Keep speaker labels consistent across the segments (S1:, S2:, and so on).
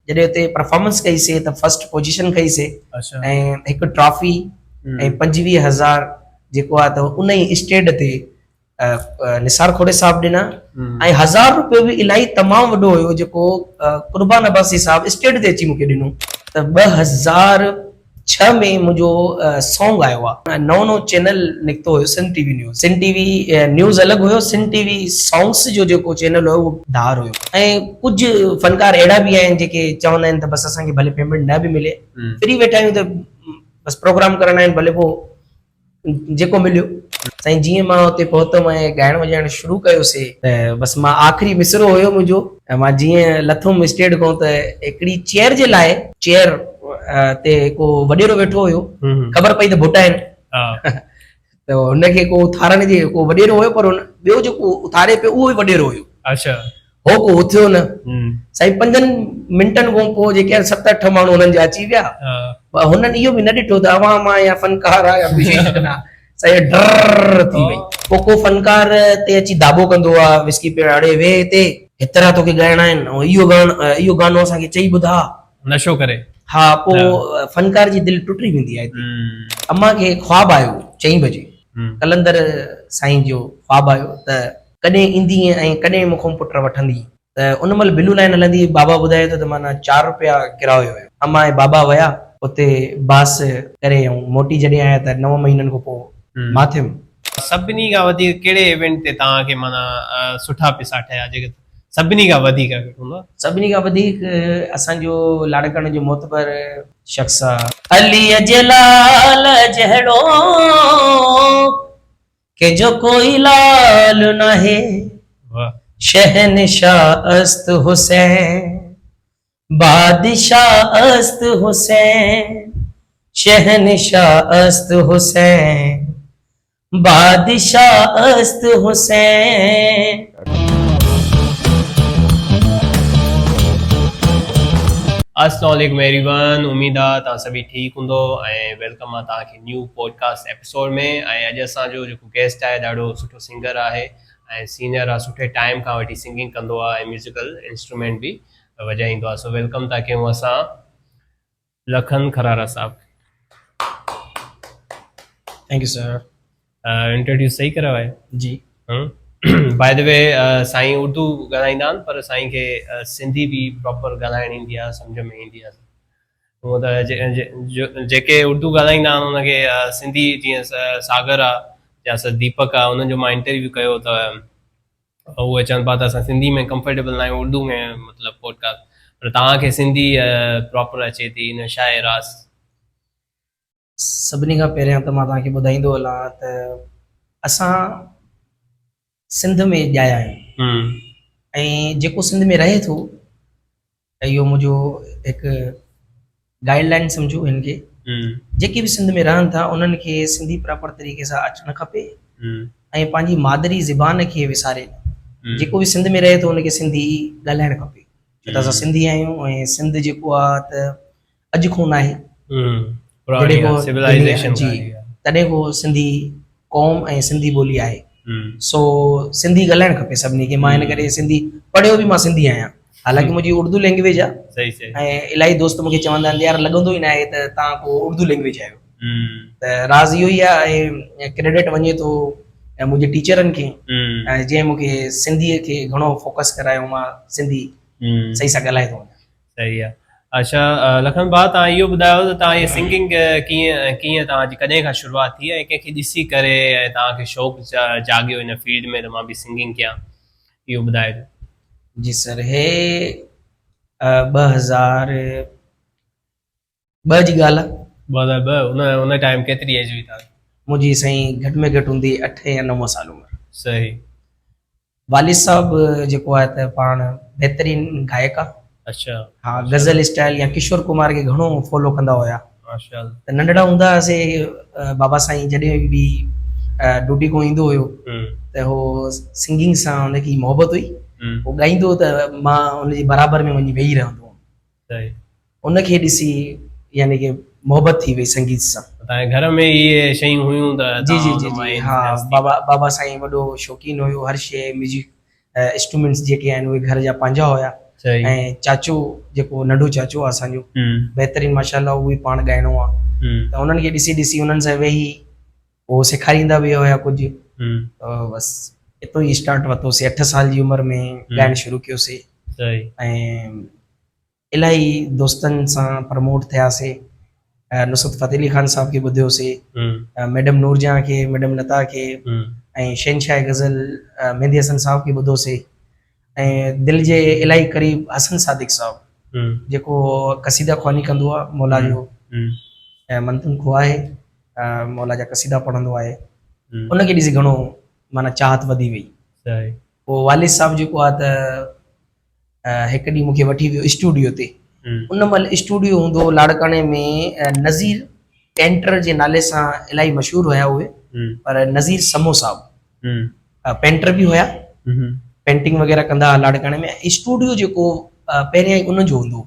S1: جڏهن اتي پرفارمنس ڪئي سي ته فرسٽ پوزيشن کئي سي ۽ هڪ ٽرافي ۽ 25000 جيڪو آ ته ان ئي اسٽيڊ تي نثار کوڙي صاحب ڏنا ۽ هزار روپيو به الاهي تمام وڏو هيو جيڪو قربان عباسي صاحب اسٽيڊ تي اچي مونکي ڏنو ته 2006 ۾ منهنجو سانگ آيو آ نئون نئون چينل نڪتو هيو Sindh T V news Sindh T V news الڳ هيو سنڌ ٽي وي سانگس جو جيڪو چينل هيو اهو ڌار هيو ۽ ڪجهه فنڪار اهڙا به آهن جيڪي چوندا آهن ته بس اسان کي ڀلي پيمينٽ نه به ملي فري ويٺا آهيون ته بس پروگرام ڪرڻا آهن ڀلي پوء جيڪو مليو. سائين جيئن مان اتي پهتم ۽ ڳائڻ وڄائڻ شروع ڪيو سي ته بس مان آخري مصرعو هيو منهنجو ۽ مان جيئن لٿم اسٽيج کان ته هڪڙي چيئر جي لاء چيئر تي هڪ وڏيرو ويٺو هيو خبر پئي ته ڀٽا آهن ته هن کي ڪو اٿارڻ جي ڪو وڏيرو هيو پر ٻيو جيڪو اٿاري پيو اهو ئي وڏيرو هيو. اڇا. هو ڪو اٿيو نه. سائين پنجن منٽن کان پوء جيڪي آهن ست اٺ ماڻهو هنن جا اچي ويا. پر هنن اهو به نه ڏٺو ته عوام آ يا فنڪار آ يا ميوزيشن آ. سائين ڊرر ٿي وئي. پوء ڪو فنڪار تي اچي داٻو ڪندو آ وسڪي پيئڻ اڙي ويهه هتي هيترا توکي ڳائڻا آهن ۽ اهو ڳائڻ اهو گانو اسان کي چئي ٻڌاء.
S2: نشو ڪري.
S1: ها پوء فنڪار جي دل ٽٽي ويندي آ هتي. امان کي خواب آيو چئين بجي قلندر سائين جو خواب آيو ته. ڪڏهن ايندينء ۽ ڪڏهن مون کان پٽ وٺندينء؟ ته ان مهل بلو لائين هلندي هئي. بابا ٻڌائي ٿو ته معنيٰ چار روپيا ڪرايو هيو. امان ۽ بابا ويا اتي باس ڪري ۽ موٽي جڏهن آيا ته نو مهينن کان پوء مان ٿيم.
S2: سڀني کان وڌيڪ ڪهڙي ايونٽ تي توهان کي معنيٰ سٺا پيسا ٺهيا جيڪي سڀني کان وڌيڪ هوندو؟
S1: سڀني کان وڌيڪ اسان جو لاڙڪاڻي جو معتبر شخص آ. عليء جي لال جهڙو ڪنهن جو ڪوئي لال ناهي شهنشاهه است حسين بادشاهه است حسين شهنشاهه است حسين بادشاهه است حسين.
S2: السلام عليڪم ايوري ون اميد آ توهان سڀئي ٺيڪ هوندو ۽ welcome آ توهان کي نيو پوڊڪاسٽ ايپيسوڊ ۾ ۽ اڄ اسان جو جيڪو گيسٽ آهي ڏاڍو سٺو سنگر آهي ۽ سينئر آ سٺي ٽائيم کان وٺي سنگنگ ڪندو آ ۽ ميوزيڪل انسٽرومينٽ به وڄائيندو آ سو welcome ٿا ڪيون اسان لکن خرارا صاحب کي.
S1: Thank you sir.
S2: Introduce صحيح ڪرايو آهي؟
S1: جي.
S2: باء the وي سائين اردو ڳالهائيندا آهن پر سائين کي سنڌي به پراپر ڳالهائڻ ايندي آهي سمجهه ۾ ايندي آهي. هونء ته جيڪي اردو ڳالهائيندا آهن ان کي سنڌي جيئن ساگر آ يا سر ديپڪ آ انهن جو مان انٽرويو ڪيو ته اهي چون پيا ته اسان سنڌي ۾ ڪمفرٽيبل نه آهيون اردو ۾ مطلب پوڊڪاسٽ پر توهان کي سنڌي پراپر اچي ٿي ان ڇا آهي راز؟
S1: سڀني کان پهريان ته مان توهان کي ٻڌائيندو هلان ته اسان سنڌ ۾ ڄايا آهيون ۽ جيڪو سنڌ ۾ رهي ٿو اهو منهنجو هڪ گائيڊ لائن سمجهو هن کي جيڪي به سنڌ ۾ رهن ٿا انهن کي سنڌي پراپر طريقي سان اچڻ کپي ۽ پنهنجي مادري زبان کي وساري نه جيڪو به سنڌ ۾ رهي ٿو ان کي سنڌي ڳالهائڻ کپي ڇو ته اسان سنڌي آهيون ۽ سنڌ جيڪو آهي ته اڄ کان ناهي جي تڏهن کان سنڌي قوم ۽ سنڌي ٻولي آهي سو سنڌي ڳالهائڻ کپي سڀني کي مان هن ڪري سنڌي پڙهيو به مان سنڌي آهيان حالانڪه منهنجي اردو لينگويج آهي ۽ الاهي دوست مونکي چوندا آهن يار لڳندو ئي ناهي ته تان ڪو اردو لينگويج آهيو ته راز اهو ئي آهي ۽ ڪريڊٽ وڃي ٿو منهنجي ٽيچرن کي جنهن مونکي سنڌي کي گهڻو فوڪس ڪرايو مان سنڌي صحيح سان ڳالهائي ٿو وڃان
S2: صحيح آ اڇا لکن ڀاء توهان اهو ٻڌايو ته توهان هي سنگنگ ڪيئن ڪيئن توهان جي ڪڏهن کان شروعات ٿي ۽ ڪنهن کي ڏسي ڪري ۽ توهان کي شوق جاڳيو هن فيلڊ ۾ ته مان به سنگنگ ڪيان اهو ٻڌائجو.
S1: جي سر هي 2002 جي ڳالهه آ.
S2: 2002 ان ان ٽائيم ڪيتري ايج هئي توهان جي؟
S1: منهنجي سائين گهٽ ۾ گهٽ هوندي اٺ يا نو سال عمر.
S2: صحيح.
S1: والد صاحب جيڪو آهي ته پاڻ بهترين گائڪ آ.
S2: اڇا.
S1: ها غزل اسٽائل يا ڪشور ڪمار کي گهڻو فالو ڪندا هيا.
S2: ماشاءالله.
S1: ته ننڍڙا هوندا هئاسي بابا سائين جڏهن به ڊيوٽي کان ايندو هيو ته هو سنگنگ سان هن کي محبت هئي هو ڳائيندو هو ته مان ان جي برابر ۾ وڃي ويهي رهندو هوم.
S2: صحيح.
S1: ان کي ڏسي يعني ڪي محبت ٿي وئي سنگيت سان.
S2: تان جي گهر ۾ اهي شيون هيون ته
S1: جي جي جي جي ها بابا بابا سائين وڏو شوقين هيو هر شي ميوزڪ انسٽرومينٽس جيڪي آهن اهي گهر جا پنهنجا هيا. ۽ چاچو جيڪو ننڍو چاچو آ اسان جو بهترين ماشاءالله اهو به پاڻ ڳائڻو آ ته انهن کي ڏسي ڏسي انهن سان ويهي اهو سيکاريندا به هيا ڪجهه ته بس اتو ئي اسٽارٽ ورتوسي اٺ سال جي عمر ۾ ڳائڻ شروع ڪيوسي ۽ الاهي دوستن سان پروموٽ ٿياسي نصرت فتح علي خان صاحب کي ٻڌيوسي ميڊم نورجهان کي ميڊم لتا کي ۽ شهنشاهه غزل مهدي حسن صاحب کي ٻڌوسي ۽ دل جي الاهي قريب حسن صادق صاحب جيڪو قصيده خواني ڪندو آهي مولا جو ۽ منتن خو آهي مولا جا قصيدا پڙهندو آهي ان کي ڏسي گهڻو معنيٰ چاهت وڌي وئي پوء والد صاحب جيڪو آهي ته هڪ ڏينهن مونکي وٺي ويو اسٽوڊيو تي ان مهل اسٽوڊيو هوندو هو لاڙڪاڻي ۾ نذير پينٽر جي نالي سان الاهي مشهور هيا اهي پر نذير سمو صاحب پينٽر به هيا پينٽنگ وغيره ڪندا هئا لاڙڪاڻي ۾ اسٽوڊيو جيڪو پهريان ئي ان جو هوندو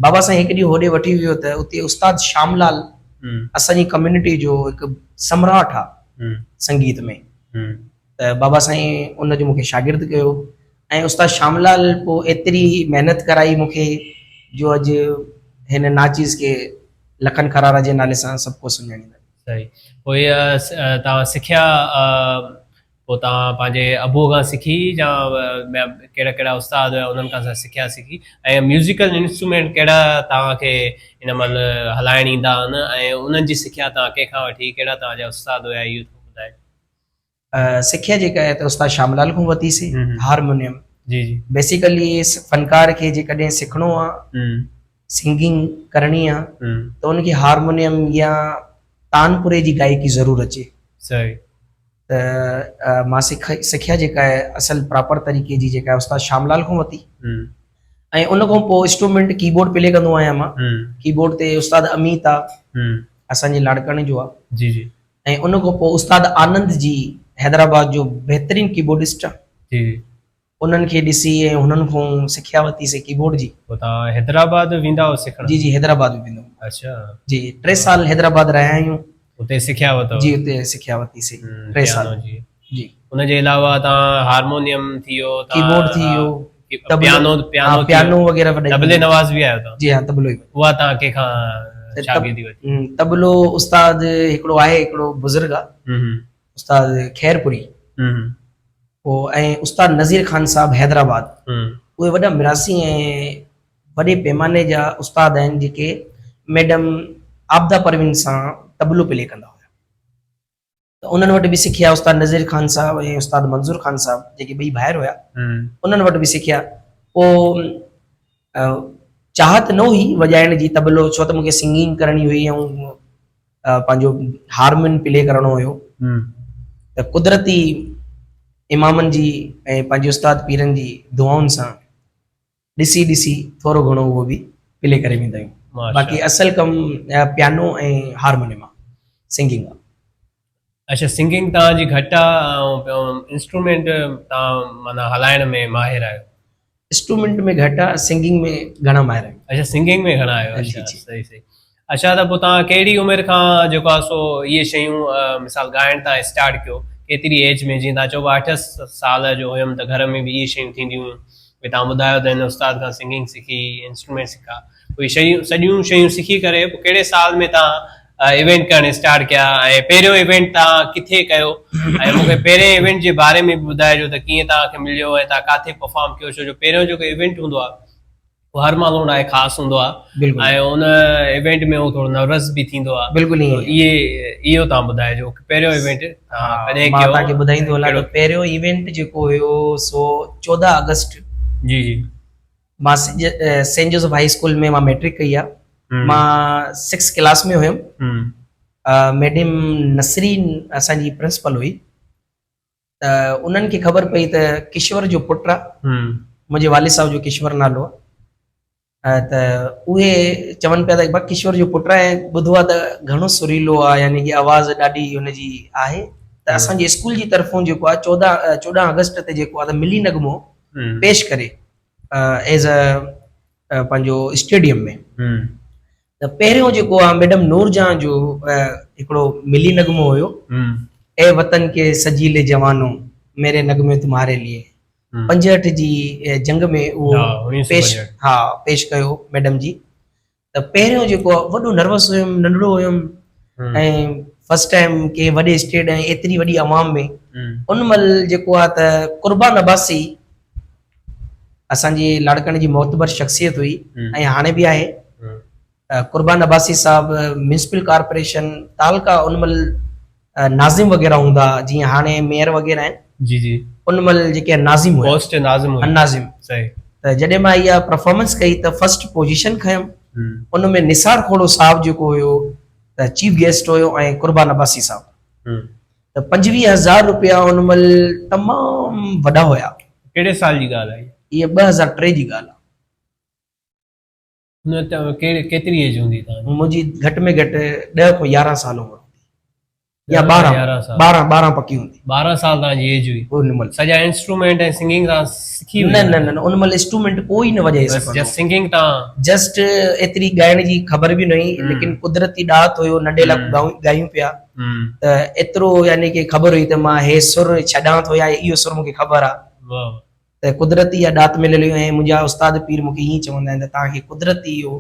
S1: بابا سائين هڪ ڏينهن هوڏي وٺي ويو ته اتي استاد شام لال اسان جي ڪميونٽي جو هڪ سمراٽ آ سنگيت ۾ ته بابا سائين ان جو مونکي شاگرد ڪيو ۽ استاد شام لال پوء ايتري محنت ڪرائي مونکي جو اڄ هن ناچيز کي لکن خرارا جي نالي سان سڀ ڪو سڃاڻيندا.
S2: صحيح پوء توهان سکيا پوء توهان پنهنجي ابوء کان سکي يا ٻيا ڪهڙا ڪهڙا استاد هيا انهن کان سکيا سکي ۽ ميوزيڪل انسٽرومينٽ ڪهڙا توهان کي هن مهل هلائڻ ايندا آهن ۽ انهن جي سکيا توهان ڪنهن کان وٺي ڪهڙا توهان جا استاد هيا اهو ٿورو ٻڌايو.
S1: سکيا جيڪا آهي ته استاد شام لال کان ورتي سي هارمونيم جي جي بيسيڪلي فنڪار کي جيڪڏهن سکڻو آ سنگنگ ڪرڻي آ ته ان کي هارمونيم يا تانپوري جي گائڪي ضرور اچي صحيح ته مان سکيا جيڪا آهي اصل پراپر طريقي جي جيڪا استاد شام لال کان ورتي ۽ ان کان پوء انسٽرومينٽ ڪي بورڊ پلي ڪندو آهيان مان ڪي بورڊ تي استاد اميت آ اسان جي لاڙڪاڻي جو آ جي جي ۽ ان کان پوء استاد آنند جي حيدرآباد جو بهترين ڪيبورڊسٽ آ جي انهن کي ڏسي ۽ هنن کان سکيا ورتي سي ڪيبورڊ جي. پوء
S2: توهان حيدرآباد ويندا هئو سکڻ؟
S1: جي جي حيدرآباد به ويندو هوم. اڇا. جي ٽي سال حيدرآباد رهيا آهيون.
S2: اتي سکيا ورتو؟
S1: جي اتي سکيا ورتي سي ٽي سال.
S2: جي جي. ان جي علاوه توهان هارمونيم ٿي ويو
S1: ڪيبورڊ ٿي ويو
S2: پيانو
S1: پيانو پيانو وغيره
S2: وڏا طبلي نواز به آهيو
S1: توهان؟ جي ها طبلو
S2: ئي. اها توهان ڪنهن کان شاگردي
S1: ورتي؟ طبلو استاد هڪڙو آهي هڪڙو بزرگ آ استاد خيرپوري پوء ۽ استاد نذير خان صاحب حيدرآباد اهي وڏا مراثي ۽ وڏي پيماني جا استاد آهن جيڪي ميڊم عابده پروين سان طبلو پلي ڪندا هيا. ته انهن وٽ به سکيا استاد نذير خان صاحب ۽ استاد منظور خان صاحب جيڪي ٻئي ڀائر هيا انهن وٽ به سکيا پوء چاهت نه هئي وڄائڻ جي طبلو ڇو ته مونکي سنگنگ ڪرڻي هئي ۽ پنهنجو هارمون پلي ڪرڻو هيو ته قدرتي امامن جي ۽ پنهنجي استاد پيرن جي دعائن سان ڏسي ڏسي ٿورو گهڻو اهو به پلي ڪري ويندا آهيون باقي اصل ڪم پيانو ۽ هارمونيم آ سنگنگ آ.
S2: اڇا سنگنگ توهان جي گهٽ آ ۽ انسٽرومينٽ توهان معنيٰ هلائڻ ۾ ماهر آهيو.
S1: انسٽرومينٽ ۾ گهٽ آ سنگنگ ۾ گهڻا ماهر آهيون.
S2: اڇا سنگنگ ۾ گهڻا آهيو اڇا صحيح صحيح اڇا ته پوء توهان ڪهڙي عمر کان جيڪو آهي سو اهي شيون مثال ڳائڻ تان اسٽارٽ ڪيو ڪيتري ايج ۾ جيئن توهان چئو پيا اٺ سال جو هيم ته گهر ۾ به اهي شيون ٿينديون هيون ڀئي توهان ٻڌايو ته هن استاد کان سنگنگ سکي انسٽرومينٽ سکا پوء اهي شيون سڄيون شيون سکي ڪري پوء ڪهڙي سال ۾ توهان ايونٽ ڪرڻ اسٽارٽ ڪيا ۽ پهريون ايونٽ توهان ڪٿي ڪيو ۽ مون کي پهرين ايونٽ جي باري ۾ به ٻڌائجو ته ڪيئن توهان کي مليو ۽ توهان ڪاٿي پرفارم ڪيو ڇو جو پهريون جيڪو ايونٽ هوندو آهي هو هر ماڻهو لاء خاص هوندو آهي ۽ ان ايونٽ ۾ هو ٿورو نروس به ٿيندو آهي
S1: بلڪل
S2: اهي اهو تان ٻڌائجو پهريون ايونٽ
S1: ڪڏهن ڪيو مان تان کي ٻڌائيندو هلان ته پهريون ايونٽ جيڪو هيو سو 14 آگسٽ
S2: جي جي
S1: مان سينٽ جوزف هائي اسڪول ۾ مان ميٽرڪ ڪئي آهي مان 6 ڪلاس ۾ هيم ميڊم نسرين اسان جي پرنسپل هئي ته انهن کي خبر پئي ته ڪشور جو پٽ آ منهنجي والد صاحب جو ڪشور نالو آ ته اهي چون پيا ته ڪشور جو پٽ آ ۽ ٻڌو آ ته گهڻو سريلو آ يعني ڪي آواز ڏاڍي هن جي آهي ته اسان جي اسڪول جي طرفون جيڪو آ 14 آگسٽ تي جيڪو آ ته ملي نغمو پيش ڪري ايز ا پنهنجو اسٽيڊيم ۾ ته پهريون جيڪو آ ميڊم نورجهان جو هڪڙو ملي نغمو هيو اي وطن ڪي سجيلي جوانو ميري نغمي تمهاري لئي. 65 جي جنگ ۾ اهو پيش ها پيش ڪيو ميڊم جي ته پهريون جيڪو وڏو نروس هيم ننڍڙو هيم ۽ فرسٽ ٽائيم ڪنهن وڏي اسٽيڊ ۽ ايتري وڏي عوام ۾ ان مهل جيڪو آ ته قربان عباسي اسان جي لاڙڪاڻي جي معتبر شخصيت هئي ۽ هاڻي به آهي قربان عباسي صاحب ميونسپل ڪارپوريشن تعلقه ان مهل ناظم وغيره هوندا جيئن هاڻي ميئر وغيره آهن جي جي ان مهل جيڪي ناظم هيا
S2: پوسٽ ناظم هئا
S1: ناظم صحيح ته جڏهن مان اها پرفارمنس ڪئي ته فرسٽ پوزيشن کنيم ان ۾ نثار کوڙو صاحب جيڪو هيو ته چيف گيسٽ هيو ۽ قربان عباسي صاحب ته 25000 روپيا ان مهل تمام وڏا هيا.
S2: ڪهڙي سال جي ڳالهه آهي؟
S1: اها 2003 جي ڳالهه آهي.
S2: نه ته ڪهڙي ڪيتري ايج هوندي توهان
S1: جي؟ منهنجي گهٽ ۾ گهٽ 10 کان 11 سال عمر هوندي يا 12 12 12 پڪي هوندي.
S2: 12 سال توهان جي ايج هئي. ان مهل سڄا انسٽرومينٽ ۽ سنگنگ توهان سکي
S1: وئي؟ نه نه نه ان مهل انسٽرومينٽ ڪوئي نه وڄائي سگهندو.
S2: بس جسٽ سنگنگ توهان
S1: جسٽ ايتري ڳائڻ جي خبر به نه هئي ليڪن قدرتي ڏات هيو ننڍي لاء ڳايون پيا ته ايترو يعني ڪي خبر هئي ته مان هي سر ڇڏان ٿو يا اهو سر مونکي خبر آ. ته قدرتي اها ڏات مليل هئي ۽ منهنجا استاد پير مون کي ائين چوندا آهن ته توهان کي قدرتي اهو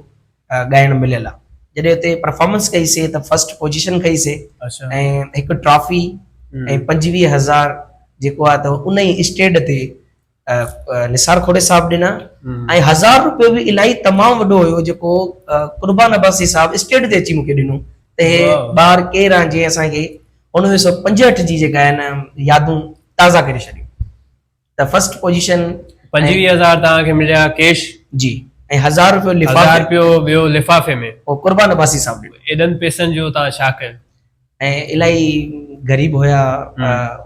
S1: ڳائڻ مليل آهي. جڏهن اتي پرفارمنس ڪئي سي ته فرسٽ پوزيشن کنئي سي ۽ هڪ ٽرافي ۽ 25 هزار جيڪو آهي ته ان ئي اسٽيڊ تي نثار کوڙي صاحب ڏنا ۽ هزار روپيو به الاهي تمام وڏو هيو جيڪو قربان عباسي صاحب اسٽيڊ تي اچي مون کي ڏنو ته هي ٻار ڪير آهن جنهن اسان کي 1965 جي جيڪا آهن يادون تازا ڪري ڇڏيون. ته فرسٽ پوزيشن
S2: 25000 توهان کي مليا ڪيش
S1: جي ۽ 1000 روپيو لفافي
S2: 1000 روپيو ٻيو لفافي ۾
S1: او قربان عباسي صاحب ڏنو.
S2: ايڏن پيسن جو توهان ڇا ڪيو؟
S1: ۽ الاهي غريب هيا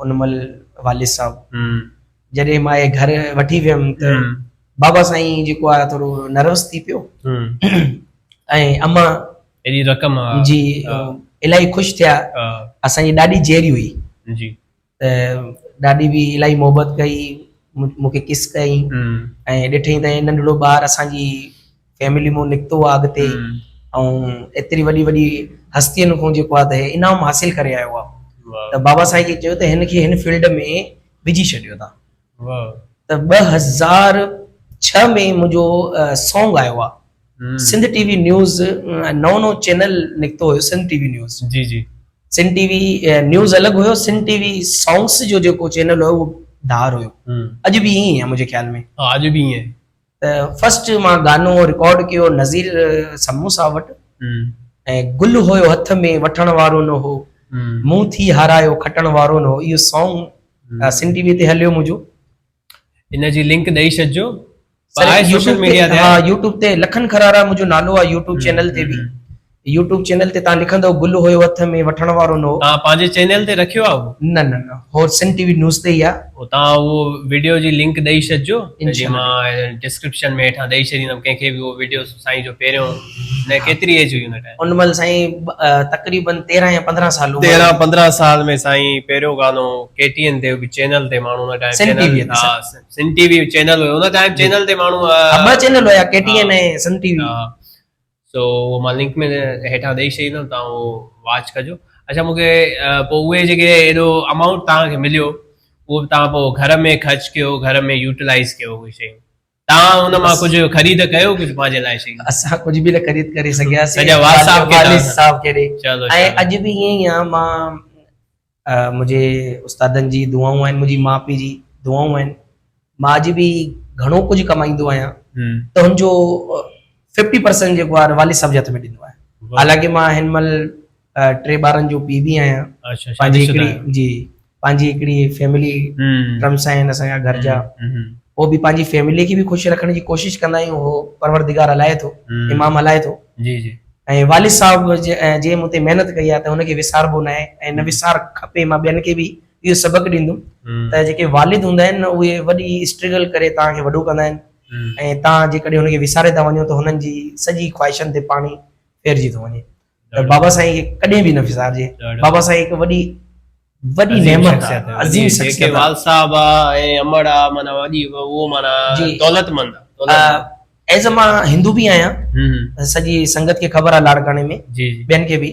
S1: ان مهل والد صاحب جڏهن مان اهي گهر وٺي ويم ته بابا سائين جيڪو آهي ٿورو نروس ٿي پيو ۽ اما
S2: ايڏي رقم
S1: جي الاهي خوش ٿيا. اسان جي ڏاڏي جيئري هئي
S2: جي
S1: ته ڏاڏي به الاهي محبت ڪئي مون کي ڪس ڪئي ۽ ڏٺئي ته ننڍڙو ٻار اسان جي فيملي مون نڪتو آهي اڳتي ۽ ايتري وڏي وڏي هستين کان جيڪو آهي ته انعام حاصل ڪري آيو آهي ته بابا سائين کي چيو ته هن کي هن فيلڊ ۾ وجهي ڇڏيو تان ته 2006 ۾ منهنجو سانگ آيو آهي سنڌ ٽي وي نيوز نئون نئون چينل نڪتو هيو سنڌ ٽي وي نيوز
S2: جي جي
S1: سنڌ ٽي وي نيوز الڳ هيو سنڌ ٽي وي سانگس جو جيڪو چينل هيو اهو ڌار هيو اڄ به ائين آهي منهنجي خيال ۾
S2: ها اڄ به ائين
S1: ته فرسٽ مان گانو رڪارڊ ڪيو نذير سمون صاحب وٽ ۽ گل هيو هٿ ۾ وٺڻ وارو نه هو مون ٿي هارايو کٽڻ وارو نه هو اهو سانگ سنڌ ٽي وي تي هليو منهنجو
S2: ان جي لنڪ ڏئي ڇڏجو.
S1: سر يوٽيوب تي ها يوٽيوب تي لکن خرارا منهنجو نالو آهي يوٽيوب چينل تي به يوٽيوب چينل تي تان لکندو گل هيو هٿ ۾ وٺڻ وارو نه هو.
S2: تان پنهنجي چينل تي رکيو آهي اهو؟
S1: نه نه نه هو سنڌ ٽي وي نيوز تي ئي آهي.
S2: هو تان اهو وڊيو جي لنڪ ڏئي ڇڏجو ته جي مان ڊسڪرپشن ۾ هيٺان ڏئي ڇڏيندم ڪنهن کي به اهو وڊيو سائين جو پهريون نه ڪيتري ايج هئي ان ٽائيم؟
S1: ان مهل سائين تقريبن 13 يا 15 سال
S2: عمر 13 15 سال ۾ سائين پهريون گانو ڪي ٽي اين تي به چينل تي ماڻهو ان ٽائيم
S1: سنڌ ٽي وي
S2: ها سنڌ ٽي وي چينل هيو ان ٽائيم چينل تي ماڻهو
S1: ها ٻه چينل هيا ڪي ٽي اين ۽ سنڌ ٽي وي
S2: سو اهو مان لنڪ ۾ هيٺان ڏئي ڇڏيندم تان اهو واچ ڪجو اچھا مونکي پوء اهي جيڪي ايڏو امائونٽ تان کي مليو اهو تان پوء گهر ۾ خرچ ڪيو گهر ۾ يوٽيلائز ڪيو اهي شيون تان ان مان ڪجهه خريد ڪيو ڪجهه پنهنجي لاء شيون؟
S1: اسان ڪجهه به نه خريد ڪري سگهياسين.
S2: سڄا والد صاحب کي
S1: والد صاحب کي ڏئي. ۽ اڄ به ائين ئي آهيان مان منهنجي استادن جي دعائون آهن منهنجي ماء پيء جي دعائون آهن مان اڄ به گهڻو ڪجهه ڪمائيندو آهيان ته هن جو ففٽي پرسنٽ جيڪو آهي والد صاحب جي هٿ ۾ ڏيندو آهيان حالانڪه مان هن مهل ٽي ٻارن جو پيء به آهيان پنهنجي هڪڙي جي پنهنجي هڪڙي فيملي ٽرمس آهن اسان جا گهر جا هو به پنهنجي فيملي کي به خوش رکڻ جي ڪوشش ڪندا آهيون هو پروردگار هلائي ٿو امام هلائي ٿو
S2: جي جي
S1: ۽ والد صاحب جي مون تي محنت ڪئي آهي ته هن کي وساربو نه آهي ۽ نه وسار کپي مان ٻين کي به اهو سبق ڏيندم ته جيڪي والد هوندا آهن اهي وڏي اسٽرگل ڪري توهان کي وڏو ڪندا آهن ۽ توهان جيڪڏهن هن کي وساري ٿا وڃو ته هنن جي سڄي خواهشن تي پاڻي ڦيرجي ٿو وڃي ته بابا سائين کي ڪڏهن به نه وسارجي. بابا سائين هڪ وڏي وڏي نعمت آهي، عظيم شخصيت
S2: آهي. جيڪي والد صاحب آ ۽ امڙ آ معنيٰ وڏي اهو معنيٰ دولتمند
S1: آ. ايز مان هندو به آهيان، سڄي سنگت کي خبر آ لاڙڪاڻي ۾ ٻين کي به.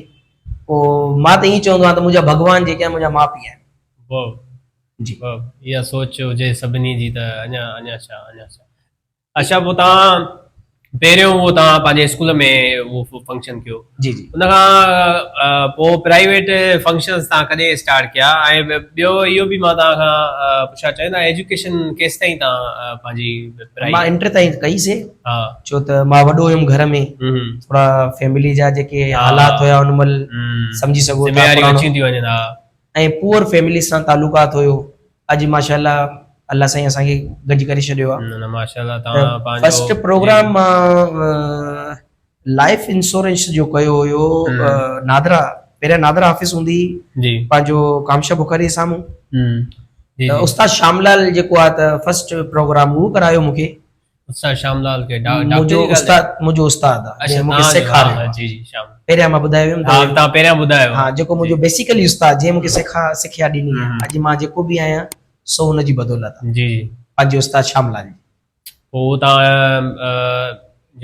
S1: پوء مان ته ائين چوندو آهيان ته منهنجا ڀڳوان جيڪي آهن منهنجا ماء پيء آهن. جي.
S2: اها سوچ هجي سڀني جي ته اڃا اڃا ڇا اڃا ڇا. اڇا پوء توهان پهريون اهو توهان پنهنجي اسڪول ۾ اهو فنڪشن ڪيو.
S1: جي جي.
S2: ان کان پوء پرائيويٽ فنڪشنز توهان ڪڏهن اسٽارٽ ڪيا ۽ ٻيو اهو به مان توهان کان پڇڻ چاهيندو آهيان ايجوڪيشن ڪيستائين توهان پنهنجي پرائي؟
S1: مان انٽر تائين ڪئي سي ڇو ته مان وڏو هيم گهر ۾ ٿورا فيملي جا جيڪي حالات هيا ان مهل سمجهي سگهو ٿا
S2: ذميواريون اچي ٿيون وڃن ها.
S1: ۽ پوئر فيملي سان تعلقات هيو اڄ ماشاء الله الله سائين اسان کي گڏ ڪري ڇڏيو آ.
S2: نه نه ماشاء الله توهان پنهنجو
S1: فرسٽ پروگرام مان لائف انشورنس جو ڪيو هيو نادرا پهريان نادرا آفيس هوندي
S2: هئي جي
S1: پنهنجو ڪامشا بخاري جي سامهون
S2: جي
S1: ته استاد شام لال جيڪو آ ته فرسٽ پروگرام اهو ڪرايو مونکي.
S2: استاد شام لال کي ڊاڪٽر
S1: منهنجو استاد منهنجو استاد آ جنهن مونکي سيکاريو
S2: جي جي شام
S1: پهريان مان ٻڌايو هيم
S2: ها تان پهريان ٻڌايو
S1: ها جيڪو منهنجو بيسيڪلي استاد جنهن مونکي سيکا سکيا ڏني آ اڄ مان جيڪو به آهيان سو ان جي بدولت آ
S2: جي جي
S1: پنهنجي استاد شام لال جي.
S2: پوء تان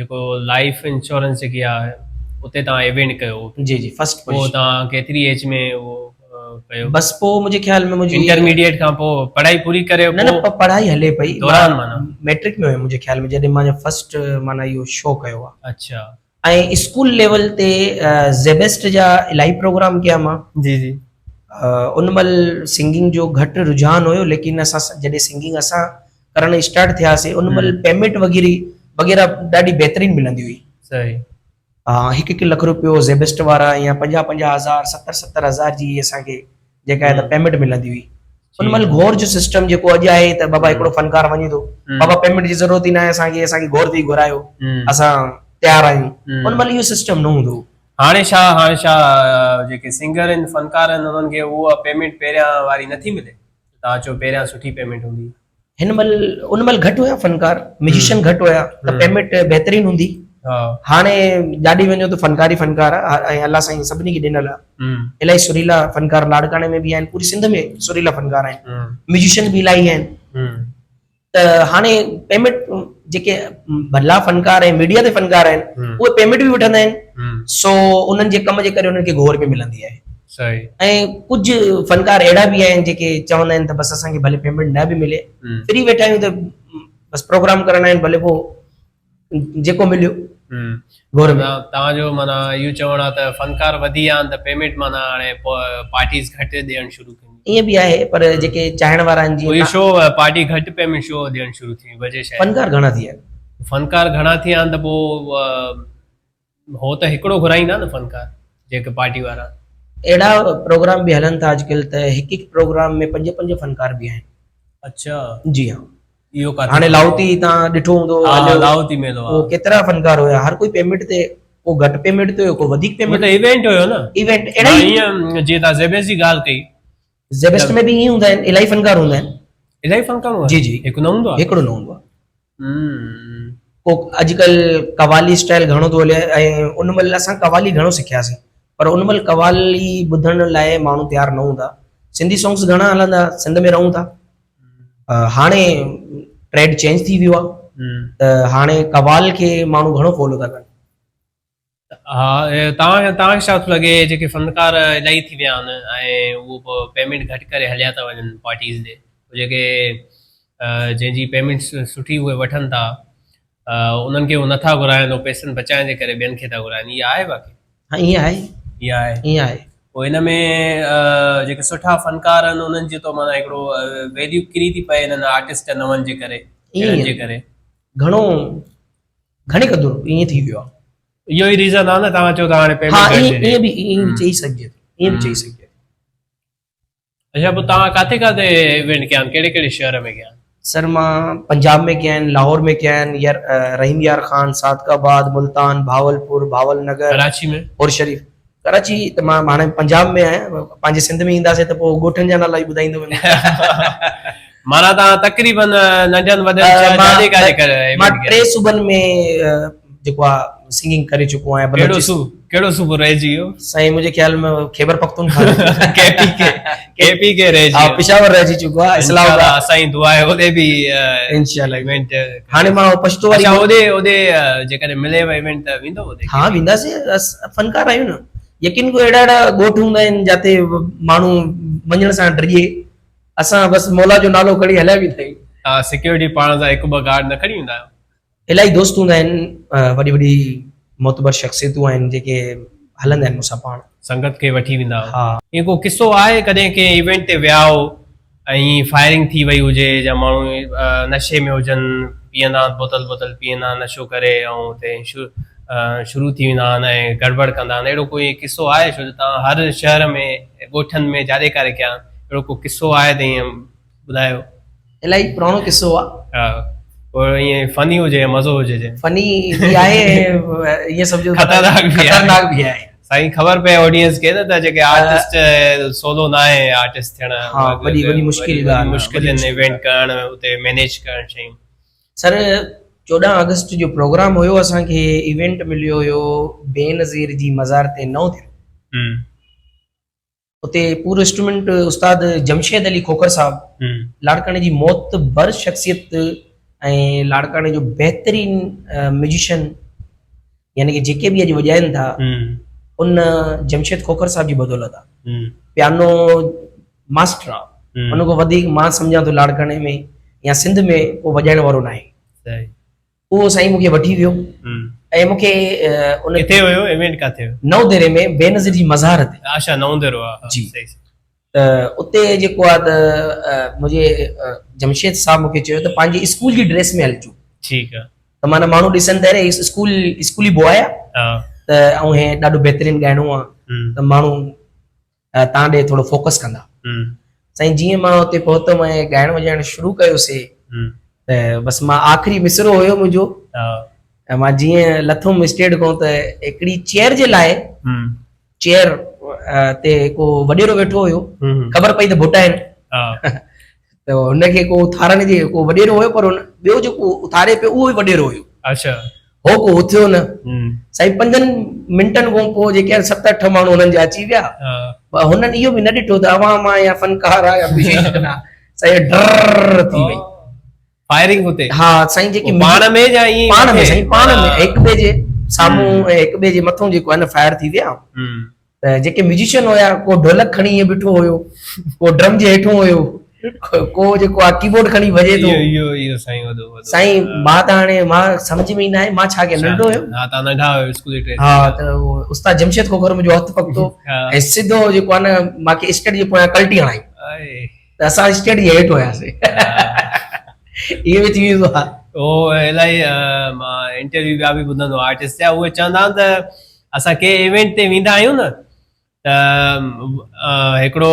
S2: جيڪو لائف انشورنس جيڪي آ اتي تان ايونٽ ڪيو
S1: جي جي فرسٽ
S2: پوء تان ڪيتري ايج ۾ اهو ڪيو؟
S1: بس پوء منهنجي خيال ۾ منهنجي
S2: انٽرميڊيٽ کان پوء پڙهائي پوري ڪري
S1: نه نه پڙهائي هلي پئي
S2: دوران معنيٰ
S1: ميٽرڪ ۾ هيم منهنجي خيال ۾ جڏهن مان فرسٽ معنيٰ اهو شو ڪيو آ.
S2: اڇا.
S1: ۽ اسڪول ليول تي زيبسٽ جا الاهي پروگرام ڪيا مان.
S2: جي جي.
S1: ان مهل سنگنگ جو گهٽ رجحان هيو ليڪن اسان جڏهن سنگنگ اسان ڪرڻ اسٽارٽ ٿياسي ان مهل پيمينٽ وغيره وغيره ڏاڍي بهترين ملندي هئي.
S2: صحيح.
S1: هڪ هڪ لک روپيو زيبسٽ وارا يا پنجاهه پنجاهه هزار ستر ستر هزار جي اسان کي جيڪا آهي ته پيمينٽ ملندي هئي ان مهل گهور جو سسٽم جيڪو اڄ آهي ته بابا هڪڙو فنڪار وڃي ٿو بابا پيمينٽ جي ضرورت ئي ناهي اسان کي اسان کي گهور تي گهرايو اسان تيار آهيون ان مهل اهو سسٽم نه هوندو هو.
S2: هاڻي ڇا هاڻي ڇا جيڪي سنگر آهن فنڪار آهن انهن کي اها پيمينٽ پهريان واري نٿي ملي توهان چئو پهريان سٺي پيمينٽ هوندي هئي.
S1: هن مهل ان مهل گهٽ هيا فنڪار ميوزيشن گهٽ هيا ته پيمينٽ بهترين هوندي هاڻي جاڏي وڃو ته فنڪار ئي فنڪار آ ۽ الله سائين سڀني کي ڏنل آ الاهي سريلا فنڪار لاڙڪاڻي ۾ به آهن پوري سنڌ ۾ سريلا فنڪار آهن ميوزيشن به الاهي آهن ته هاڻي پيمينٽ جيڪي ڀلا فنڪار ۽ ميڊيا تي فنڪار آهن اهي پيمينٽ به وٺندا آهن سو انهن جي ڪم جي ڪري انهن کي گهور به ملندي آهي
S2: صحيح
S1: ۽ ڪجهه فنڪار اهڙا به آهن جيڪي چوندا آهن ته بس اسان کي ڀلي پيمينٽ نه به ملي فري ويٺا آهيون ته بس پروگرام ڪرڻا آهن ڀلي پوء جيڪو مليو
S2: گهر ۾ توهان جو معنيٰ اهو چوڻ آهي ته فنڪار وڌي ويا آهن ته پيمينٽ معنيٰ هاڻي پارٽيز گهٽ ڏيڻ شروع ڪنديون
S1: ائين به آهي پر جيڪي چاهڻ وارا آهن
S2: جيئن شو پارٽي گهٽ پيمينٽ شو ڏيڻ شروع ٿي وجه
S1: شايد فنڪار گهڻا ٿي ويا
S2: آهن فنڪار گهڻا ٿي ويا آهن ته پوء هو ته هڪڙو گهرائيندا نه فنڪار جيڪي پارٽي وارا.
S1: اهڙا پروگرام به هلن ٿا اڄڪلهه ته هڪ هڪ پروگرام ۾ پنج پنج فنڪار به آهن.
S2: اڇا.
S1: جي ها.
S2: اهو ڪاٿي
S1: هاڻي لاهوتي تان ڏٺو هوندو
S2: ها ها لاهوتي ميلو
S1: ها. اهو ڪيترا فنڪار هيا هر ڪوئي پيمينٽ تي ڪو گهٽ پيمينٽ تي هيو ڪو وڌيڪ
S2: پيمينٽ. اهو ته ايونٽ هيو نه.
S1: ايونٽ اهڙا
S2: ئي. ائين جيئن تان زيبيس جي ڳالهه ڪئي.
S1: زيبيسٽ ۾ به ائين هوندا آهن الاهي فنڪار هوندا آهن.
S2: الاهي فنڪار هوندا آهن.
S1: جي جي.
S2: هڪ نه هوندو آهي.
S1: هڪڙو نه هوندو آهي. ڪو اڄڪلهه قوالي اسٽائل گهڻو ٿو هلي ۽ ان مهل اسان قوالي گهڻو سکياسين پر ان مهل قوالي ٻڌڻ لاء ماڻهو تيار نه هوندا سنڌي سونگس گهڻا هلندا سنڌ ۾ رهون ٿا هاڻي ٽرينڊ چينج ٿي ويو آهي ته هاڻي قوال کي ماڻهو گهڻو فالو ٿا ڪن.
S2: ها توهان توهان کي ڇا ٿو لڳي جيڪي فنڪار الاهي ٿي ويا آهن ۽ اهو به پيمينٽ گهٽ ڪري هليا ٿا وڃن پارٽيز ڏي جيڪي جنهن جي پيمينٽ سٺي اهي وٺن ٿا انهن کي هو نٿا گهرائن هو پئسن بچائڻ جي ڪري ٻين کي ٿا گهرائن اها آهي واقعي
S1: ها ائين آهي
S2: اها آهي
S1: ائين آهي
S2: پوء هن ۾ جيڪي سٺا فنڪار آهن انهن جي ته معنيٰ هڪڙو ويليو ڪري ٿي پئي هنن آرٽسٽ نون جي ڪري
S1: ائين
S2: جي ڪري
S1: گهڻو گهڻي قدر ائين ٿي ويو آهي.
S2: اهو ئي ريزن آهي نه توهان چئو ٿا هاڻي
S1: پيمينٽ گهٽ ڏني. ها ائين به ائين به چئي سگهجي ٿو ائين به چئي سگهجي ٿو.
S2: اڇا پوء توهان ڪاٿي ڪاٿي ايونٽ ڪيا آهن ڪهڙي ڪهڙي شهر ۾ ڪيا آهن؟
S1: سر مان پنجاب ۾ ڪيا آهن لاهور ۾ ڪيا آهن ير رحيم يار خان صادق آباد ملتان بهاولپور بهاول نگر
S2: ڪراچي ۾
S1: اور شريف ڪراچي ته مان هاڻي پنجاب ۾ آهيان پنهنجي سنڌ ۾ اينداسين ته پوء ڳوٺن جا نالا ئي ٻڌائيندو ويندس.
S2: معنيٰ توهان تقريبن ننڍن وڏن شهرن جاڏي ڪاڏي ڪري
S1: مان ٽي صوبن ۾ جيڪو آ سنگنگ ڪري چڪو آهيان.
S2: ڪهڙو صوبو ڪهڙو صوبو رهجي ويو؟
S1: سائين منهنجي خيال ۾ خيبر پختونخوا
S2: ڪي پي ڪي ڪي پي ڪي رهجي
S1: ويو. پشاور رهجي چڪو آ اسلام آباد.
S2: اسان جي دعا آهي هوڏي به
S1: انشاء الله ايونٽ هاڻي مان پشتو
S2: واري اڇا هوڏي هوڏي جيڪڏهن ملي ايونٽ ته ويندو هوڏي؟
S1: ها وينداسين فنڪار آهيون نه يقين ڪو اهڙا اهڙا ڳوٺ هوندا آهن جاتي ماڻهو وڃڻ سان ڊڄي. اسان بس مولا جو نالو کڻي هليا ويندا آهيون.
S2: توهان سيڪيورٽي پاڻ سان هڪ ٻه گارڊ نه کڻي ويندا آهيو؟
S1: الاهي دوست هوندا آهن، وڏي وڏي معتبر شخصيتون آهن جيڪي هلندا آهن مون سان پاڻ.
S2: سنگت کي وٺي ويندا آهيو.
S1: ها.
S2: ائين ڪو قصو آهي ڪڏهن ڪنهن ايونٽ تي ويا هو ۽ فائرنگ ٿي وئي هجي يا ماڻهو نشي ۾ هجن پيئندا آهن بوتل بوتل پيئندا آهن نشو ڪري ۽ اتي شروع ٿي ويندا آهن ۽ گڙٻڙ ڪندا آهن اهڙو ڪوئي قصو آهي ڇو جو توهان هر شهر ۾ ڳوٺن ۾ جاڏي ڪاري ڪيا آهن اهڙو ڪو قصو آهي ته ائين ٻڌايو.
S1: الاهي پراڻو قصو آ.
S2: ها پوء ائين فني هجي يا مزو هجي جي.
S1: فني به آهي ۽ ائين سمجهو
S2: خطرناڪ به آهي.
S1: خطرناڪ به آهي.
S2: سائين خبر پئي آڊينس کي نه ته جيڪي آرٽسٽ سولو نه آهي آرٽسٽ ٿيڻ.
S1: ها وڏي وڏي مشڪل ڳالهه آ.
S2: مشڪل آهن ايونٽ ڪرڻ اتي مينيج ڪرڻ شيون.
S1: سر 14 آگسٽ جو پروگرام هيو اسان کي ايونٽ مليو هيو بينظير جي مزار تي نئون ٿيو. اتي پورو انسٽرومينٽ استاد جمشيد علي کوکر صاحب لاڙڪاڻي جي معتبر شخصيت ۽ لاڙڪاڻي جو بهترين ميوزيشن يعني ڪي جيڪي به اڄ وڄائن ٿا ان جمشيد کوکر صاحب جي بدولت آ پيانو ماسٽر آ ان کان وڌيڪ مان سمجهان ٿو لاڙڪاڻي ۾ يا سنڌ ۾ ڪو وڄائڻ وارو ناهي. اهو سائين مون کي وٺي ويو ۽ مون کي
S2: ان ڪٿي هيو ايونٽ ڪاٿي هيو؟
S1: نئون ديري ۾ بينظير جي مزار تي.
S2: اڇا نئون ديرو ها
S1: جي ته اتي جيڪو آ ته منهنجي جمشيد صاحب مون کي چيو ته پنهنجي اسڪول جي ڊريس ۾ هلجو.
S2: ٺيڪ آ.
S1: ته معنيٰ ماڻهو ڏسن ته اري اسڪول اسڪولي بواء آ ته ۽ هي ڏاڍو بهترين ڳائڻو آ ته ماڻهو تان ڏي ٿورو فوڪس ڪندا. سائين جيئن مان اتي پهتم ۽ ڳائڻ وڄائڻ شروع ڪيوسي ته بس مان آخري مصرعو هيو منهنجو ۽ مان جيئن لٿم اسٽيج کان ته هڪڙي چيئر جي لاء چيئر تي هڪ وڏيرو ويٺو هيو خبر پئي ته ڀٽا آهن ته هن کي ڪو اٿارڻ جي ڪو وڏيرو هيو پر هن ٻيو جيڪو اٿاري پيو اهو به وڏيرو هيو.
S2: اڇا.
S1: هو ڪو اٿيو نه. سائين پنجن منٽن کان پوء جيڪي آهن ست اٺ ماڻهو هنن جا اچي ويا. پر هنن اهو به نه ڏٺو ته عوام آ يا فنڪار آ يا ميوزيشن آ. سائين ڊرر ٿي وئي.
S2: فائرنگ اتي.
S1: ها سائين جيڪي
S2: پاڻ ۾ يا ائين
S1: پاڻ ۾ سائين پاڻ ۾ هڪ ٻئي جي سامهون ۽ هڪ ٻئي جي مٿون جيڪو آهي نه فائر ٿي ويا. ته جيڪي ميوزيشن هيا ڪو ڍولڪ کڻي ائين بيٺو هيو ڪو ڊرم جي هيٺون هيو ڪو جيڪو آ ڪيبورڊ کڻي وڄي ٿو.
S2: اهو اهو سائين وڏو وڏو.
S1: سائين مان ته هاڻي مان سمجھ ۾ ئي نه آئي مان ڇا ڪيان ننڍو هيم.
S2: ها تان ننڍا هيو اسڪولي ڊريس.
S1: ها ته استاد جمشيد کوکر منهنجو هٿ پڪتو ۽ سڌو جيڪو آ نه مان کي اسٽيڊ جي پويان ڪلٽي هڻائي ته اسان اسٽيڊ جي هيٺ هياسي. ائين به ٿي ويندو آ.
S2: هو الائي مان انٽرويو ٻيا به ٻڌندو آرٽسٽ جا اهي چوندا آهن ته اسان ڪنهن ايونٽ تي ويندا آهيون نه ته هڪڙو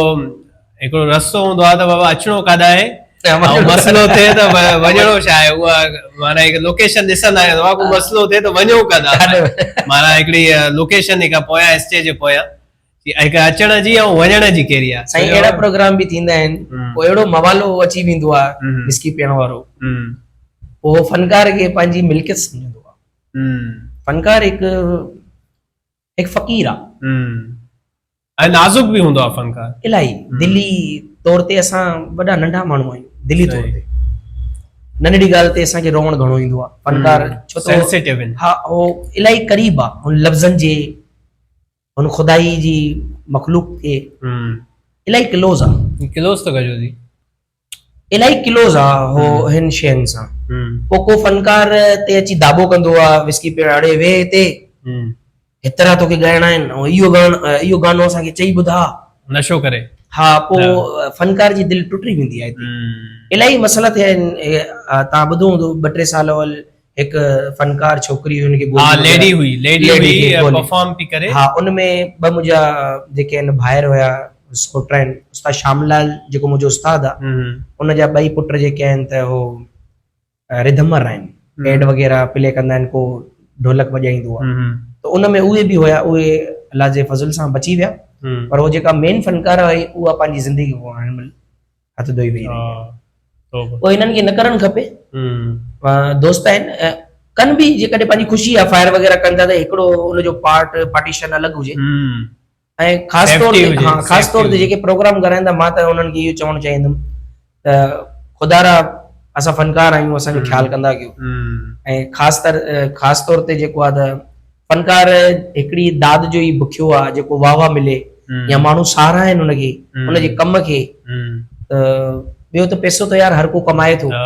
S2: هڪڙو رستو هوندو آهي ته بابا اچڻو ڪاڏا آهي ۽ مسئلو ٿئي ته وڃڻو ڇا آهي اها معنيٰ هڪ لوڪيشن ڏسندا آهيون ته ڪو مسئلو ٿئي ته وڃون ڪاڏا معنيٰ هڪڙي لوڪيشن هڪ پويان اسٽيج جي پويان هڪ اچڻ جي ۽ وڃڻ جي ڪهڙي آهي.
S1: سائين اهڙا پروگرام به ٿيندا آهن پوء اهڙو موالو اچي ويندو آهي وسڪي پيئڻ وارو پوء هو فنڪار کي پنهنجي ملڪيت سمجهندو آهي. فنڪار هڪ هڪ فقير آ.
S2: ۽ نازڪ به هوندو آ فنڪار.
S1: الاهي دلي طور تي اسان وڏا ننڍا ماڻهو آهيون دلي طور تي ننڍڙي ڳالهه تي اسان کي روئڻ گهڻو ايندو آ فنڪار ڇو ته
S2: سينسيٽو آهن.
S1: ها هو الاهي قريب آ هن لفظن جي هن خدائي جي مخلوق کي الاهي ڪلوز آ.
S2: ڪلوز ته ڪجو ٿي.
S1: الاهي ڪلوز آ هو هن شين سان. پوء ڪو فنڪار تي اچي داٻو ڪندو آ وسڪي پيئڻ اڙي ويهه هتي هيترا توکي ڳائڻا آهن ۽ اهو ڳائڻ اهو گانو اسان کي چئي ٻڌاء.
S2: نشو ڪري.
S1: ها پوء فنڪار جي دل ٽٽي ويندي آ هتي. الاهي مسئلا ٿيا آهن تان ٻڌو هوندو ٻه ٽي سال اول هڪ فنڪار ڇوڪري هئي ان کي
S2: گولي ها ليڊي هئي ليڊي هئي پرفارم پي ڪري
S1: ها ان ۾ ٻه منهنجا جيڪي آهن ڀائر هيا سوٽ آهن استاد شام لال جيڪو منهنجو استاد آ ان جا ٻئي پٽ جيڪي آهن ته هو رڌمر آهن پيڊ وغيره پلي ڪندا آهن ڪو ڍولڪ وڄائيندو آ ته ان ۾ اهي به هيا اهي الله جي فضل سان بچي ويا پر هو جيڪا مين فنڪاره هئي اها پنهنجي زندگي کان هن مهل هٿ ڌوئي ويهي رهي آهي. پوء هنن کي نه ڪرڻ کپي. دوست آهن ڪن به جيڪڏهن پنهنجي خوشي آهي فائر وغيره ڪن ٿا ته هڪڙو ان جو پارٽ پارٽيشن الڳ هجي ۽ خاص طور تي ها خاص طور تي جيڪي پروگرام ڪرائين ٿا مان ته انهن کي اهو چوڻ چاهيندم ته خدا را اسان فنڪار آهيون اسان جو خيال ڪندا ڪيو ۽ خاص طور خاص طور تي جيڪو آهي ته فنڪار هڪڙي داد جو ئي بکيو آ جيڪو واھ واھ ملي يا ماڻهو ساراهين ان کي ان جي ڪم کي ته. ته ٻيو ته پئسو ته يار هر ڪو ڪمائي ٿو.
S2: ها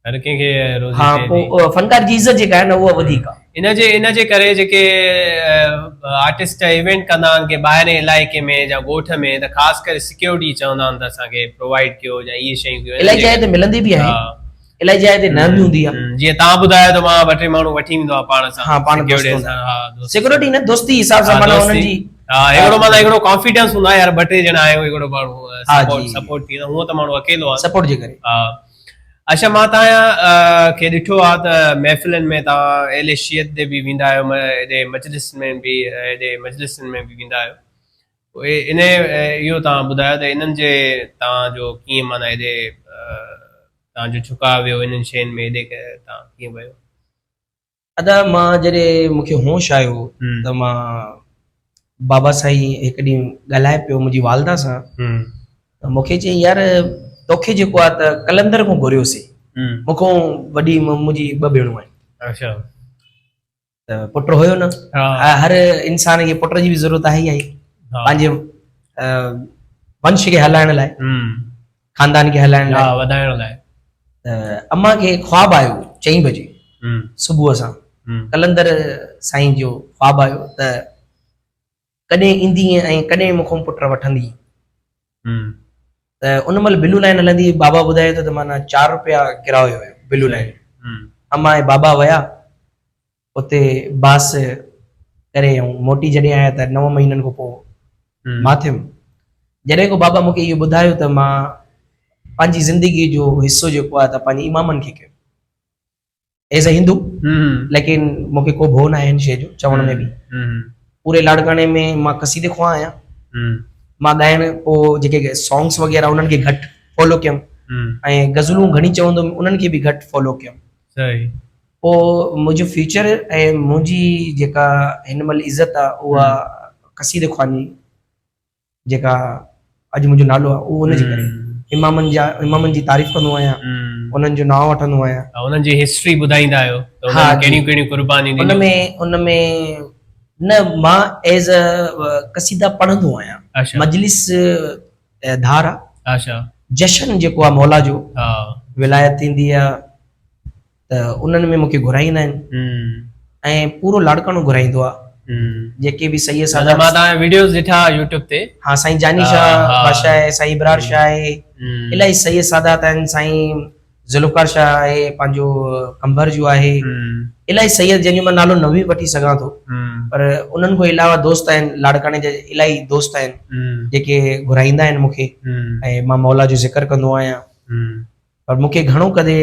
S2: هر ڪنهن کي روزي
S1: ها
S2: ٿئي ٿي.
S1: پوء فنڪار جي عزت جيڪا آهي نه اها وڌيڪ آهي.
S2: ان جي ڪري جيڪي آرٽسٽ ايونٽ ڪندا آهن ڪنهن ٻاهرين علائقي ۾ يا ڳوٺ ۾ ته خاص ڪري سيڪيورٽي چوندا آهن ته اسان کي پرووائيڊ ڪيو يا اهي شيون ڪيو.
S1: الائي جاء تي ملندي به آهي الائي جاء تي نه به هوندي آهي.
S2: جيئن توهان ٻڌايو ته مان ٻه ٽي ماڻهو وٺي ويندو آهيان پاڻ سان.
S1: ها پاڻ دوست هوندا آهن. سيڪيورٽي نه دوستي حساب سان معنيٰ انهن جي.
S2: ها هڪڙو معنيٰ هڪڙو ڪانفيڊنس هوندو آهي يار ٻه ٽي ڄڻا آهيون هڪڙو ماڻهو سپورٽ سپورٽ ٿي ويندو هونئن ته ماڻهو اڪيلو آهي.
S1: سپورٽ جي ڪري.
S2: ها اڇا مان توهان کي ڏٺو آهي ته محفلن ۾ توهان اهل شيعت ڏي به ويندا آهيو هيڏي مجلس ۾ به هيڏي مجلسن ۾ به ويندا آهيو پوء ان اهو توهان ٻڌايو ته انهن جي توهان جو ڪيئن معنيٰ هيڏي توهان جو جهڪاء ويو انهن شين ۾ هيڏي توهان ڪيئن ويو؟
S1: ادا مان جڏهن مون کي هوش آيو ته مان بابا سائين هڪ ڏينهن ڳالهائي پيو منهنجي والده سان ته مون کي چيائين يار توکي جيڪو آهي ته قلندر کان گهريوسين مون کان وڏي منهنجي ٻه ڀيڻون آهن ته پٽ هيو نه هر انسان کي پٽ جي به ضرورت آهي ئي آهي پنهنجي ونش کي هلائڻ لاء خاندان کي هلائڻ لاء
S2: وڌائڻ لاء
S1: ته امان کي خواب آيو چئين بجي صبح سان قلندر سائين جو خواب آيو ته ڪڏهن ايندينء ۽ ڪڏهن مون کان پٽ وٺندينء. ته ان مهل بلو لائين هلندي هئي، بابا ٻڌائي ٿو ته معنيٰ چار روپيا ڪرايو هيو بلو لائين. امان ۽ بابا ويا اتي باس ڪري ۽ موٽي جڏهن آيا ته نو مهينن کان پوء مان ٿيم. جڏهن کان بابا مون کي اهو ٻڌايو ته مان پنهنجي زندگيء جو حصو جيڪو آهي ته پنهنجي امامن کي ڪيو. ايز اي هندو ليڪن مون کي ڪو ڀؤ ناهي هن شيء جو چوڻ ۾ به پوري لاڙڪاڻي ۾ مان قصيدي خوان آهيان مان ڳائڻ پوء جيڪي سانگس وغيره انهن کي گهٽ فالو ڪيم ۽ غزلون گهڻي چوندو هيم انهن کي به گهٽ فالو ڪيم پوء منهنجو فيوچر ۽ منهنجي جيڪا هن مهل عزت آهي اها قصيدي خواني جيڪا اڄ منهنجو نالو آهي اهو ان جي ڪري امامن جا امامن جي تعريف ڪندو آهيان انهن جو نانء وٺندو آهيان
S2: انهن جي هسٽري ٻڌائيندا آهيو ته انهن ڪهڙيون ڪهڙيون قربانيون
S1: ڏنيون ان ۾ ان ۾ نه مان ايز قصيده پڙهندو آهيان مجلس ڌار آ
S2: اچھا
S1: جشن جيڪو آ مولا جو ولايت ٿيندي آ ته انهن ۾ مونکي گهرائيندا آهن ۽ پورو لاڙڪاڻو گهرائيندو آهي جيڪي به سيد
S2: سادات مان تان ويڊيوز ڏٺا يوٽيوب تي
S1: ها سائين جاني شاهه بادشاهه آهي سائين ابرار شاهه آهي الاهي سيد سادات آهن سائين ذوالفقار شاهه آهي پنهنجو قمبر جو آهي الاهي سيد جن جو مان نالو نه به وٺي سگهان ٿو پر انهن کان علاوه دوست آهن لاڙڪاڻي جا الاهي دوست آهن جيڪي گهرائيندا آهن مونکي ۽ مان مولا جو ذڪر ڪندو آهيان پر مون کي گهڻو ڪري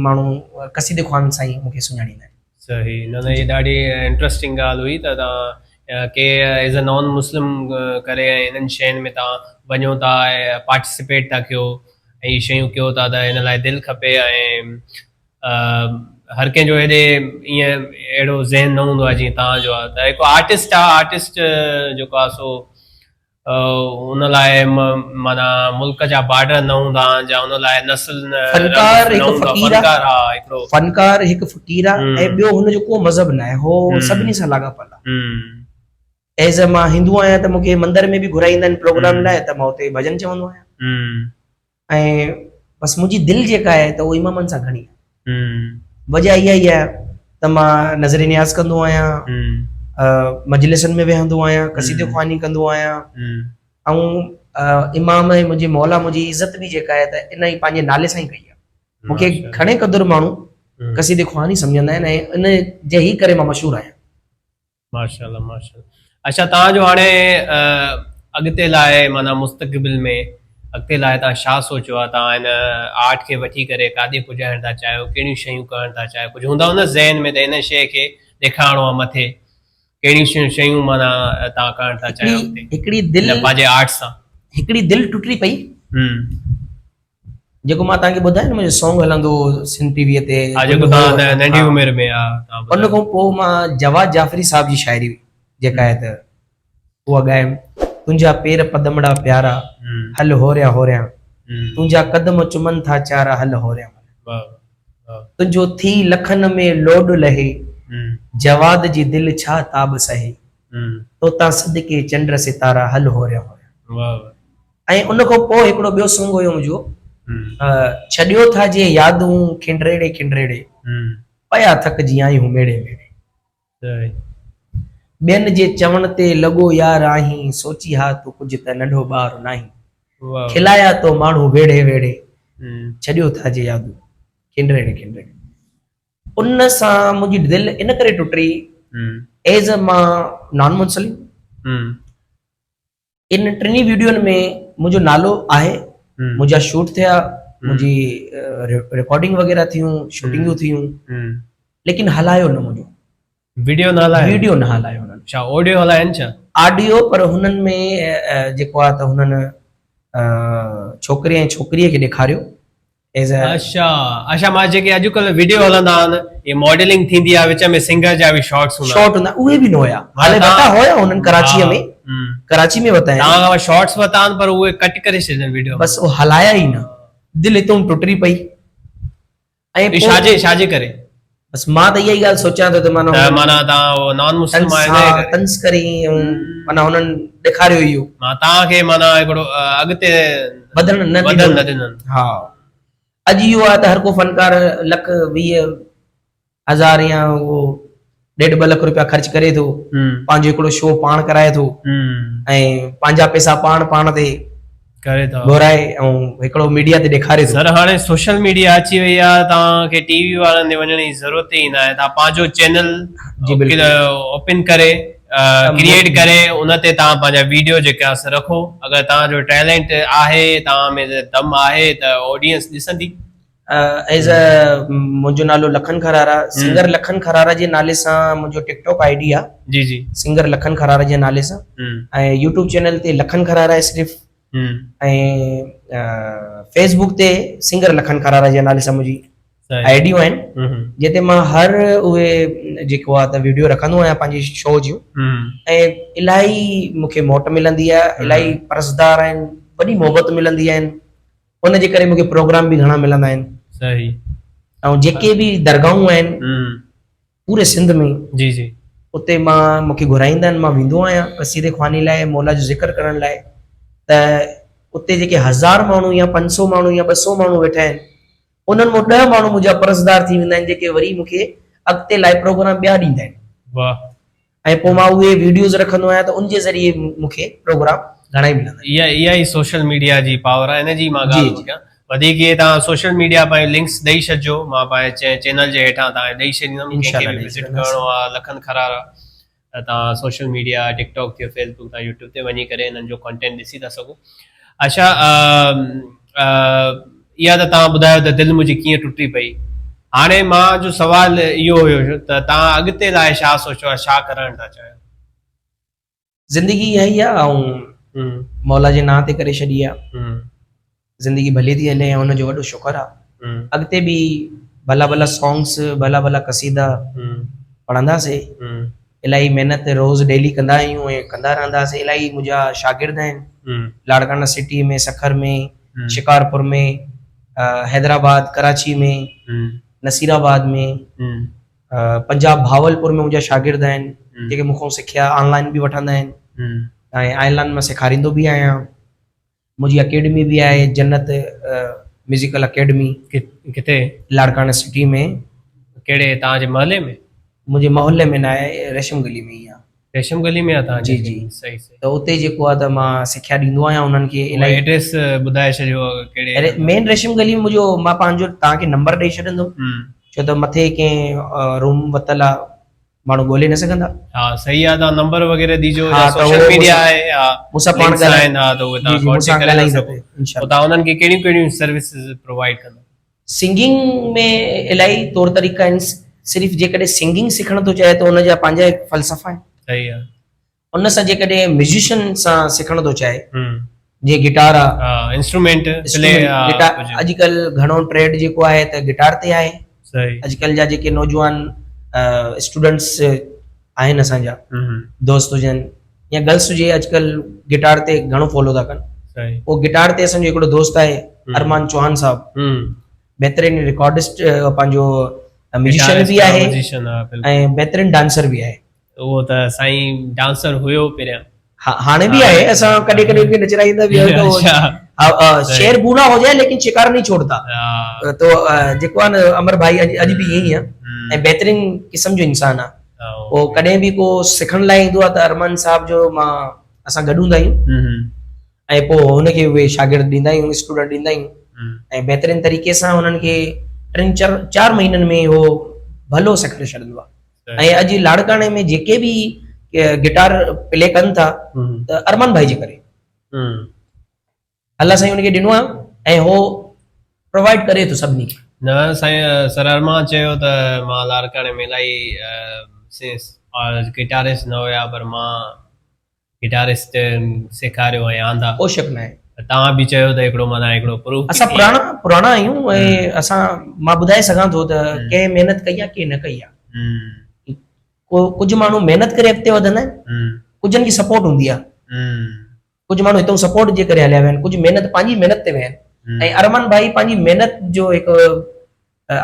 S1: ماڻهو قصيدي خوان سان ئي مون کي سڃاڻيندا آهن.
S2: صحيح نه نه هي ڏاڍي انٽرسٽنگ ڳالهه هئي ته توهان ڪي ايز اي نان مسلم ڪري ۽ انهن شين ۾ توهان وڃو ٿا ۽ پارٽيسپيٽ ٿا ڪيو ۽ هي شيون ڪيو ٿا ته ان لاء دل کپي ۽ هر ڪنهن جو هيڏي ائين اهڙو ذهن نه هوندو آهي جيئن توهان جو آهي ته هڪ آرٽسٽ آهي آرٽسٽ جيڪو آهي سو ان لاء معنيٰ ملڪ جا بارڊر نه هوندا آهن جا ان لاء نسل نه
S1: فنڪار هڪ فقير آ فنڪار هڪ فقير آ ۽ ٻيو هن جو ڪو مذهب نه آهي هو سڀني سان لاڳاپيل آ ايز اي مان هندو آهيان ته مونکي مندر ۾ به گهرائيندا آهن پروگرام لاء ته مان اتي ڀڄن چوندو آهيان ۽ بس منهنجي دل جيڪا آهي ته اهو امامن سان گهڻي آهي وجه اها ئي آهي ته مان نظر نياز ڪندو آهيان مجلسن ۾ ويهندو آهيان قصيدي خواني ڪندو آهيان ۽ امام ۽ منهنجي مولا منهنجي عزت به جيڪا آهي ته ان ئي پنهنجي نالي سان ئي ڪئي آهي مونکي گهڻي قدر ماڻهو قصيدي خواني سمجهندا آهن ۽ ان جي ئي ڪري مان مشهور آهيان.
S2: ماشاءالله ماشاءالله اڇا توهان جو هاڻي اڳتي لاء معنيٰ مستقبل ۾ اڳتي لاء توهان ڇا سوچيو آهي توهان هن آرٽ کي وٺي ڪري ڪاڏي پڄائڻ ٿا چاهيو ڪهڙيون شيون ڪرڻ ٿا چاهيو ڪجهه هوندو نه ذهن ۾ ته هن شيء کي ڏيکارڻو آهي مٿي ڪهڙيون شيون شيون معنيٰ توهان ڪرڻ ٿا چاهيو اڳتي
S1: هڪڙي دل
S2: پنهنجي آرٽ سان
S1: هڪڙي دل ٽٽي پئي جيڪو مان توهان کي ٻڌايو نه منهنجو سانگ هلندو هو سنڌ ٽي وي تي
S2: ها جيڪو توهان ننڍي عمر ۾ ها
S1: ان کان پوء مان جواد جعفري صاحب جي شاعري جيڪا آهي ته اها ڳايم تنهنجا پير پدمڙا پيارا هل هوريان هوريان تنهنجا قدم چمن ٿا چارا هل هوريان تنهنجو ٿي لکن ۾ لوڏ لهي جواد جي دل ڇا تاب سهي توتان صدقي چنڊ ستارا هل هوريان هوريان. ۽ ان کان پوء هڪڙو ٻيو سونگ هيو منهنجو ڇڏيو ٿا جي يادون کنڊريڙي کنڊريڙي پيا ٿڪجي آهيون ميڙي ميڙي. ٻين جي چوڻ تي لڳو يار آهين سوچي ها تون ڪجهه ته ننڍو ٻار ناهين کلايا تو ماڻهو ويڙهي ويڙهي ڇڏيو ٿا جي يادون کنڊريڙي کنڊريڙي. ان سان منهنجي دل ان ڪري ٽٽي ايز ا مان نان مسلم ان ٽنهي ويڊيون ۾ منهنجو نالو آهي منهنجا شوٽ ٿيا منهنجي رڪارڊنگ وغيره ٿيون شوٽنگون ٿيون ليڪن هلايو نه منهنجو
S2: ويڊيو نه هلايو
S1: ويڊيو نه هلايو هنن
S2: ڇا آڊيو هلاين ڇا
S1: آڊيو پر هنن ۾ جيڪو آهي ته هنن ڇوڪري ۽ ڇوڪري کي ڏيکاريو
S2: اڇا اڇا مان جيڪي اڄ ڪلهه وڊيو هلندا آهن اهي ماڊلنگ ٿيندي آهي وچ ۾ سنگر جا به شارٽس هوندا
S1: شارٽ هوندا اهي به نه هيا هالي وتا هيا هنن ڪراچي ۾ ڪراچي ۾ وتا آهن
S2: توهان کان شارٽس وتا آهن پر اهي ڪٽ ڪري ڇڏين وڊيو
S1: بس اهو هلايا ئي نه دل هتون ٽٽري پئي
S2: ۽ ڇا جي ڇا جي ڪري
S1: بس مان ته اها ئي ڳالهه سوچيان ٿو ته
S2: معنيٰ ته معنيٰ توهان اهو نان مسلم آهيو
S1: تنز ها طنز ڪري ۽ معنيٰ هنن ڏيکاريو اهو.
S2: مان توهان کي معنيٰ هڪڙو اڳتي
S1: وڌڻ نه
S2: وڌڻ نه ڏنن.
S1: ها اڄ اهو آهي ته هر ڪو فنڪار لک 20 هزار يا اهو ڏيڍ ٻه لک روپيا خرچ ڪري ٿو پنهنجو هڪڙو شو پاڻ ڪرائي ٿو ۽ پنهنجا پئسا پاڻ پاڻ تي
S2: ڪري ٿو
S1: گهرائي ۽ هڪڙو ميڊيا تي ڏيکاري ٿو.
S2: سر هاڻي سوشل ميڊيا اچي وئي آ توهان کي ٽي وي وارن ڏي وڃڻ جي ضرورت ئي ناهي توهان پنهنجو چينل
S1: جي بلڪل
S2: اوپن ڪري ڪريئيٽ ڪري ان تي توهان پنهنجا ويڊيو جيڪا سي رکو اگر توهان جو ٽيلنٽ آهي توهان ۾ دم آهي ته آڊينس ڏسندي.
S1: ايز ا منهنجو نالو لکن خرارا سنگر لکن خرارا جي نالي سان منهنجو ٽڪ ٽاڪ I D آ
S2: جي جي
S1: سنگر لکن خرارا جي نالي سان ۽ يوٽيوب چينل تي لکن خرارا آهي صرف ۽ فيس بڪ تي سنگر لکن خرارا جي نالي سان منهنجي آئي ڊيون آهن جتي مان هر اهي جيڪو آ ته ويڊيو رکندو آهيان پنهنجي شو جون ۽ الاهي مونکي موٽ ملندي آهي الاهي پرسدار آهن وڏي محبت ملندي آهن ان جي ڪري مونکي پروگرام به گهڻا ملندا آهن.
S2: صحيح.
S1: ۽ جيڪي به درگاهون آهن پوري سنڌ ۾
S2: جي جي
S1: اتي مان مونکي گهرائيندا آهن مان ويندو آهيان قصيدي خواني لاء مولا جو ذڪر ڪرڻ لاء ته اتي جيڪي هزار ماڻهو يا 500 ماڻهو يا 200 ماڻهو ويٺا آهن انهن مان 10 ماڻهو منهنجا پرسدار ٿي ويندا آهن جيڪي وري مونکي اڳتي لاء پروگرام ٻيا ڏيندا آهن.
S2: واهه.
S1: ۽ پوء مان اهي ويڊيوز رکندو آهيان ته ان جي ذريعي مون کي پروگرام گهڻا ئي ملندا
S2: آهن. اها ئي سوشل ميڊيا جي پاور آهي ان جي مان ڳالهه ٿو ڪيان وڌيڪ اهي توهان سوشل ميڊيا پنهنجو لنڪس ڏئي ڇڏجو مان پنهنجي چينل جي هيٺان توهان کي ڏئي ڇڏيندم ڪنهن کي به وزٽ ڪرڻو آهي لکن خرارا ته توهان سوشل ميڊيا ٽڪ ٽاڪ ٿيو فيس بڪ تان يوٽيوب تي وڃي ڪري انهن جو ڪانٽينٽ ڏسي ٿا سگهو اڇا اها ته توهان ٻڌايو ته دل منهنجي ڪيئن ٽٽي پئي. هاڻي مان جو سوال اهو هيو ته توهان اڳتي لاء ڇا سوچيو آهي، ڇا ڪرڻ ٿا چاهيو؟
S1: زندگي اها ئي آهي آئون مولا جي نانء تي ڪري ڇڏي آهي. زندگي ڀلي ٿي هلي ۽ ان جو وڏو شڪر آهي. اڳتي به ڀلا ڀلا سانگس، ڀلا ڀلا قصيدا پڙهنداسين. الاهي محنت روز ڊيلي ڪندا آهيون ۽ ڪندا رهنداسين. الاهي منهنجا شاگرد آهن لاڙڪاڻا سٽي ۾، سکر ۾، شڪارپور ۾، حيدرآباد، ڪراچي ۾، نصيرآباد ۾، پنجاب بهاولپور ۾ منهنجا شاگرد آهن جيڪي مون کان سکيا آن لائن به وٺندا آهن ۽ آن لائن مان سيکاريندو به آهيان. منهنجي اڪيڊمي به آهي جنت ميوزيڪل اڪيڊمي.
S2: ڪٿي؟
S1: لاڙڪاڻي سٽي ۾.
S2: ڪهڙي توهان جي محلي ۾؟
S1: منهنجي محلي ۾ نه آهي ريشم گلي ۾ ئي آهي.
S2: ريشم گلي ۾ آهي توهان
S1: جي جي
S2: صحيح صحيح.
S1: ته اتي جيڪو آهي ته مان سکيا ڏيندو آهيان انهن کي
S2: الاهي. ايڊريس ٻڌائي ڇڏيو ڪهڙي.
S1: مين ريشم گلي ۾ منهنجو مان پنهنجو توهان کي نمبر ڏئي ڇڏندم ڇو ته مٿي ڪنهن روم ورتل آهي ماڻهو ڳولي نه سگهندا.
S2: ها صحيح آ توهان نمبر وغيره ڏيجو يا سوشل ميڊيا آهي ها
S1: مون سان پاڻ
S2: ڳالهائين ها ته اهي توهان ڪانٽيڪٽ ڪري ٿا سگهو پوء توهان انهن کي ڪهڙيون ڪهڙيون سروسز پرووائيڊ ڪندا.
S1: سنگنگ ۾ الاهي طور طريقا آهن صرف جيڪڏهن سنگنگ سکڻ ٿو چاهي ته ان جا پنهنجا هڪ فلسفا آهن.
S2: صحيح آ.
S1: ان سان جيڪڏهن ميوزيشن سان سکڻ ٿو چاهي جيئن گٽار آ
S2: انسٽرومينٽ پلي
S1: گٽار اڄڪلهه گهڻو ٽريڊ جيڪو آهي ته گٽار تي آهي اڄڪلهه جا جيڪي نوجوان اسٽوڊنٽس آهن اسان جا دوست هجن يا گرلس هجي اڄڪلهه گٽار تي گهڻو فالو ٿا ڪن پوء گٽار تي اسان جو هڪڙو دوست آهي ارمان چوهان صاحب بهترين رڪارڊسٽ پنهنجو ميوزيشن به آهي ۽ بهترين ڊانسر به آهي
S2: اهو ته سائين ڊانسر هيو پهريان.
S1: ها هاڻي به آهي اسان ڪڏهن ڪڏهن ان کي نچرائيندا به آهيون ته شير بوڙها هو جائي ليڪن شڪار نهين ڇوڙتا تو جيڪو آهي نه امر ڀائي اڄ به ائين ئي آهي ۽ بهترين قسم جو انسان آهي هو ڪڏهن به ڪو سکڻ لاء ايندو آهي ته ارمان صاحب جو مان اسان گڏ هوندا آهيون ۽ پوء هن کي اهي شاگرد ڏيندا آهيون اسٽوڊنٽ ڏيندا آهيون ۽ بهترين طريقي سان هنن کي ٽن چار مهينن ۾ هو ڀلو سيکاري ڇڏندو آهي ۽ اڄ لاڙڪاڻي ۾ جيڪي به گٽار پلي ڪن ٿا ته ارمان ڀائي جي ڪري الله سائين ان کي ڏنو آهي ۽ هو پرووائيڊ ڪري ٿو سڀني کي.
S2: نه سائين سر ارمان چيو ته مان لاڙڪاڻي ۾ الاهي گٽارسٽ نه هيا پر مان گٽارسٽ سيکاريو ۽ آندا.
S1: ڪو شڪ ناهي.
S2: توهان به چيو ته هڪڙو معنيٰ هڪڙو پروف
S1: اسان پراڻا پراڻا آهيون ۽ اسان مان ٻڌائي سگهان ٿو ته ڪنهن محنت ڪئي آهي ڪنهن نه ڪئي آهي. ڪو ڪجهه ماڻهو محنت ڪري اڳتي وڌندا آهن ڪجهن کي سپورٽ هوندي آهي. ڪجهه ماڻهو هتان سپورٽ جي ڪري هليا ويا آهن ڪجهه محنت پنهنجي محنت تي ويا آهن ۽ ارمان ڀائي پنهنجي محنت جو هڪ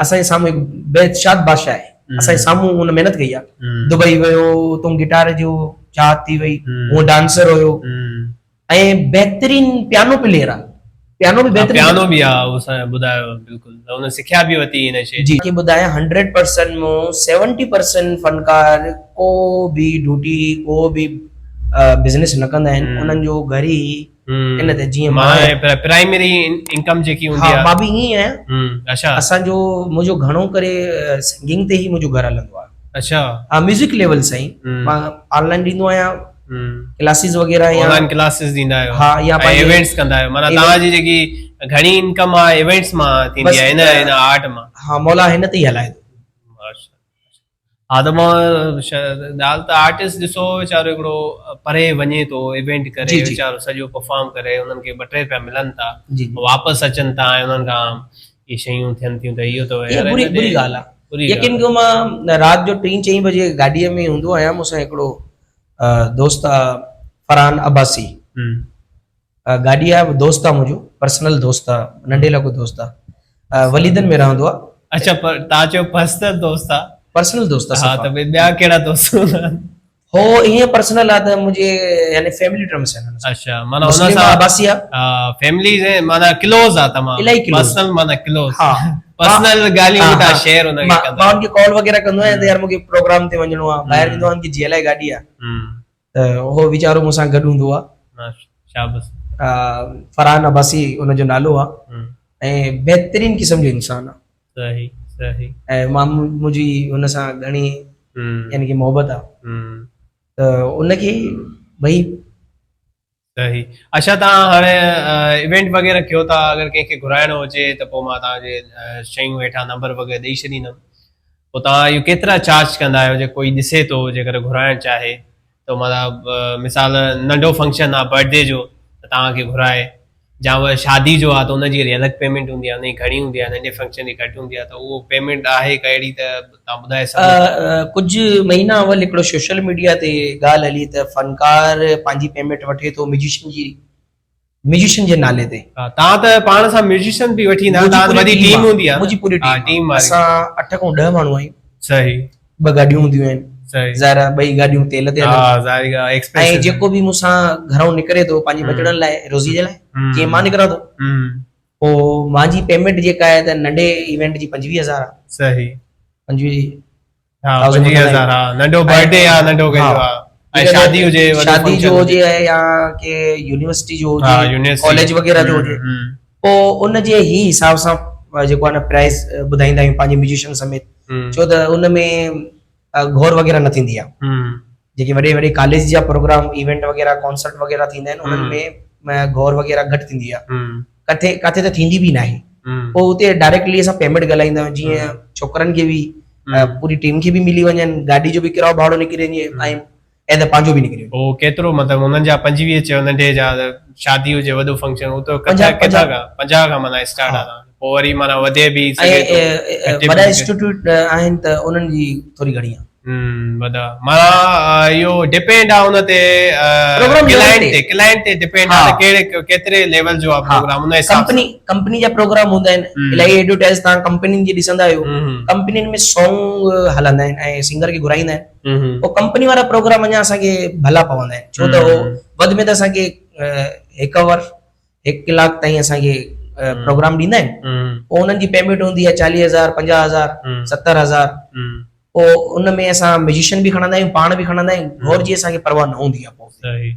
S1: اسان جي سامهون هڪ بيشاد بادشاهه آهي اسان جي سامهون هن محنت ڪئي آهي دبئي ويو اتون گٽار جو چاهت ٿي وئي هو ڊانسر هيو ۽ بهترين پيانو پليئر آهي پيانو به بهترين
S2: پيانو به آهي هو سان ٻڌايو بلڪل هن سکيا به ورتي هن شي
S1: جي کي ٻڌايان 100% مون 70% فنڪار ڪو به ڊيوٽي ڪو به بزنس نه ڪندا آهن انهن جو گهر ئي ان تي جيئن
S2: مان پرائمري انڪم جيڪي هوندي
S1: آهي ها مان به ائين ئي آهيان اڇا اسان جو منهنجو گهڻو ڪري سنگنگ تي ئي منهنجو گهر هلندو آهي
S2: اڇا
S1: ها ميوزڪ ليول سائين مان آن لائن ڏيندو آهيان ڪلاسز وغيره
S2: يا آن لائن ڪلاسز ڏيندا آهيو ها يا ايونٽس ڪندا آهيو معنيٰ توهان جي جيڪي گهڻي انڪم آهي ايونٽس مان ٿيندي آهي هن هن آرٽ مان
S1: ها مولا هن تي ئي هلائي ٿو
S2: ها ته مان ڳالهه ته آرٽسٽ ڏسو ويچارو هڪڙو پري وڃي ٿو ايونٽ ڪري ويچارو سڄو پرفارم ڪري انهن کي ٻه ٽي روپيا ملن ٿا واپس اچن ٿا ۽ انهن کان اهي شيون ٿين ٿيون ته اهو
S1: ته بري بري ڳالهه آهي يقين ڪيو مان رات جو ٽين چئين بجي گاڏيء ۾ هوندو آهيان مون سان هڪڙو دوست آ فرحان عباسي گاڏي آ دوست آ منهنجو پرسنل دوست آ ننڍي لاء ڪو دوست آ وليدن ۾ رهندو آ.
S2: اڇا پر تان چيو پرسنل دوست آ.
S1: پرسنل دوست آ
S2: ها ته ٻيا ڪهڙا دوست هوندا آهن.
S1: هو ائين پرسنل آ ته منهنجي يعني فيملي ٽرمس آهن.
S2: اڇا معنيٰ هن سان
S1: عباسي آ.
S2: فيملي معنيٰ ڪلوز آ تمام.
S1: الاهي ڪلوز.
S2: پرسنل معنيٰ ڪلوز. ها. پرسنل ڳالهيون به تان شيئر هن کي ڪندا.
S1: مان هن کي ڪال وغيره ڪندو آهيان ته يار مونکي پروگرام تي وڃڻو آ ٻاهر ويندو آهيان هن کي جي ايل I گاڏي آ. ته هو ويچارو مون سان گڏ هوندو آ.
S2: شابس.
S1: فرحان عباسي ان جو نالو آ ۽ بهترين قسم جو انسان آ.
S2: صحيح صحيح.
S1: ۽ مان منهنجي هن سان گهڻي يعني ڪي محبت آ ته ان کي ڀئي.
S2: صحيح اڇا توهان هاڻي ايونٽ وغيره ڪيو ٿا اگر ڪنهن کي گهرائڻو هجي ته پوء مان توهان جي شيون هيٺان نمبر وغيره ڏئي ڇڏيندم پوء توهان اهو ڪيترا چارج ڪندا آهيو جي ڪوئي ڏسي ٿو جيڪڏهن گهرائڻ چاهي ته مطلب مثال ننڍو فنڪشن آهي برٿ ڊي جو ته توهان کي گهرائي يا وري شادي جو آهي ته ان جي وري الڳ پيمينٽ هوندي آهي ان جي گهڻي هوندي آهي ننڍي فنڪشن جي گهٽ هوندي آهي ته اهو پيمينٽ آهي ڪهڙي ته توهان ٻڌائي سگهو ٿا.
S1: ڪجهه مهينا اول هڪڙو سوشل ميڊيا تي ڳالهه هلي ته فنڪار پنهنجي پيمينٽ وٺي ٿو ميوزيشن جي ميوزيشن جي نالي تي.
S2: توهان ته پاڻ سان ميوزيشن به وٺي ايندا آهيو توهان وڏي ٽيم هوندي آهي
S1: منهنجي پوري ٽيم آهي اسان 8 کان 10 ماڻهو آهيون.
S2: صحيح.
S1: ٻه گاڏيون هونديون آهن
S2: صحيح
S1: ظاهر آهي ٻئي گاڏيون تيل تي
S2: هلن ها ظاهر ڳالهه
S1: ايڪسپينسز ۽ جيڪو به مون سان گهرئون نڪري ٿو پنهنجي ٻچڙن لاء روزي جي لاء جيئن مان نڪران ٿو پوء مانجي پيمينٽ جيڪا آهي ته ننڍي ايونٽ جي 25000 آهي
S2: صحيح
S1: 25
S2: ها 25000 ها ننڍو برٿ ڊي آ ننڍو ڪنهن جو آ ۽ شادي هجي
S1: وڏو شادي جو هجي يا ڪي يونيورسٽي جو هجي ڪاليج وغيره جو هجي پوء ان جي هي حساب سان جيڪو آهي نه پرائز ٻڌائيندا آهيون پنهنجي ميوزيشن سميت ڇو ته ان ۾ گهور وغيره نه ٿيندي آهي جيڪي وڏي وڏي ڪاليج جا پروگرام ايونٽ وغيره ڪانسرٽ وغيره ٿيندا آهن انهن ۾ گهور وغيره گهٽ ٿيندي آهي ڪٿي ڪٿي ته ٿيندي به ناهي پوء اتي ڊائريڪٽلي اسان پيمينٽ ڳالهائيندا آهيون جيئن ڇوڪرن کي به پوري ٽيم کي به ملي وڃن گاڏي جو به ڪرايو ڀاڙو نڪري وڃي ۽ ۽ ته پنهنجو به نڪري وڃي.
S2: پوء ڪيترو مطلب انهن جا 25 چيو ننڍي جا ته شادي هجي وڏو فنڪشن هو ته ڪٿان ڪٿان کان 50 کان معنيٰ اسٽارٽ آ پوء وري معنيٰ وڌي به سگهي ٿو
S1: ۽ وڏا انسٽيٽيوٽ آهن ته انهن جي ٿوري گهڻي آ.
S2: وڏا معنيٰ اهو ڊپينڊ آ ان تي ڪلائنٽ تي ڪلائنٽ تي ڊپينڊ آ ته ڪهڙي ڪيتري ليول جو آ پروگرام ان
S1: حساب ڪمپني ڪمپني جا پروگرام هوندا آهن الاهي ايڊورٽائز تان ڪمپنين جي ڏسندا آهيو ڪمپنين ۾ سانگ هلندا آهن ۽ سنگر کي گهرائيندا آهن پوء ڪمپني وارا پروگرام اڃا اسان کي ڀلا پوندا آهن ڇو ته هو وڌ ۾ ته اسان کي هڪ آور هڪ ڪلاڪ تائين اسان کي پروگرام ڏيندا آهن پوء انهن جي پيمينٽ هوندي آهي چاليهه هزار پنجاهه هزار 70,000 پوء ان ۾ اسان ميوزيشن به کڻندا آهيون پاڻ به کڻندا آهيون گهور جي اسان کي پرواهه نه هوندي آهي پوء.
S2: صحيح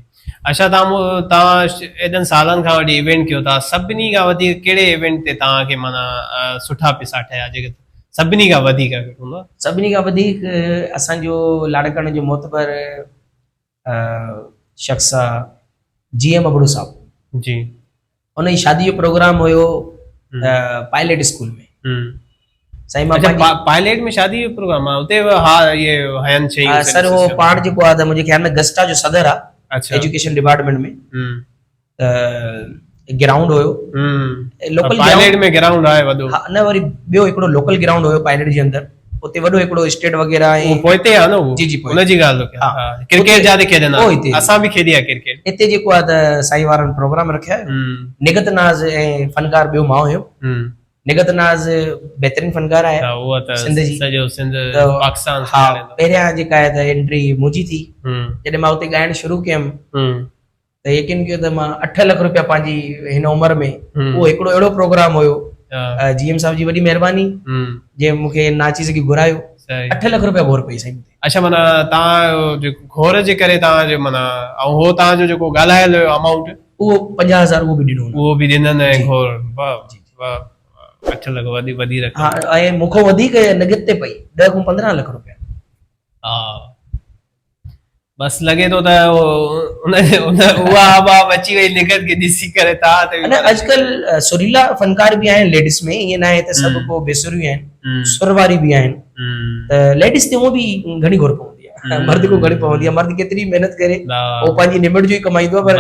S2: اڇا توهان توهان ايڏن سالن کان وٺي ايونٽ ڪيو ٿا سڀني کان وڌيڪ ڪهڙي ايونٽ تي توهان کي معنيٰ سٺا پيسا ٺهيا جيڪي سڀني کان وڌيڪ هوندو آهي؟
S1: سڀني کان وڌيڪ اسان جو لاڙڪاڻي جو معتبر شخص آ جي ايم ابڙو صاحب
S2: جي
S1: ان جي شادي جو پروگرام هيو پائلٽ اسڪول ۾ سائين مان
S2: اچھا پائلٽ ۾ شادي جو پروگرام آ اتي ها اهي هين شيون
S1: سر هو پاڻ جيڪو آ ته منهنجي خيال ۾ گسٽا جو صدر آ ايجوڪيشن ڊپارٽمينٽ ۾ ته گرائونڊ هيو
S2: لوڪل پائلٽ ۾ گرائونڊ آهي وڏو
S1: ها نه وري ٻيو هڪڙو لوڪل گرائونڊ هيو پائلٽ جي اندر اتي وڏو هڪڙو اسٽيٽ وغيره
S2: ۽ اهو پوئتي آهي نه اهو
S1: جي جي
S2: ان جي ڳالهه ٿو ڪيان ها ڪرڪيٽ جاتي کيڏندا اسان به کيڏي آهي ڪرڪيٽ
S1: اتي جيڪو آهي ته سائين وارن پروگرام رکيا هيو نگهت ناز ۽ فنڪار ٻيو مان هيم نگهت ناز بهترين فنڪار آهي
S2: اهو ته سنڌ جي سڄو سنڌ پاڪستان
S1: ها پهريان جيڪا آهي ته انٽري منهنجي ٿي جڏهن مان اتي ڳائڻ شروع ڪيم ته يقين ڪيو ته مان 8 لک روپيا پنهنجي هن عمر ۾ اهو هڪڙو اهڙو پروگرام هيو جي ايم صاحب جي وڏي مهرباني جنهن مون کي ناچيز کي گهرايو 8 لک روپيا گهور پئي سائين
S2: اچھا معنيٰ تان جو گهور جي ڪري تان جو معنيٰ ۽ هو تان جو جيڪو ڳالهايل هيو امائونٽ
S1: اهو 50000 اهو به ڏنو
S2: اهو به ڏنن ۽ گهور واهه واهه 8 لک وڏي وڏي رقم
S1: ها ۽ مون کان وڌيڪ نگت تي پئي 10 کان 15 لک روپيا
S2: ها بس لڳي ٿو ته ان ان اها هوا اچي وئي نگهت کي ڏسي ڪري تا
S1: ته نه اڄڪل سريلا فنڪار به آهن ليڊيز ۾ ائين نه آهي ته سڀ ڪو بي سريون آهن سر واري به آهن ته ليڊيز تي هونء به گهڻي گهور پوندي آهي مرد کان گهڻي پوندي آهي مرد ڪيتري محنت ڪري هو پنهنجي نمٽ جو ئي ڪمائيندو آهي پر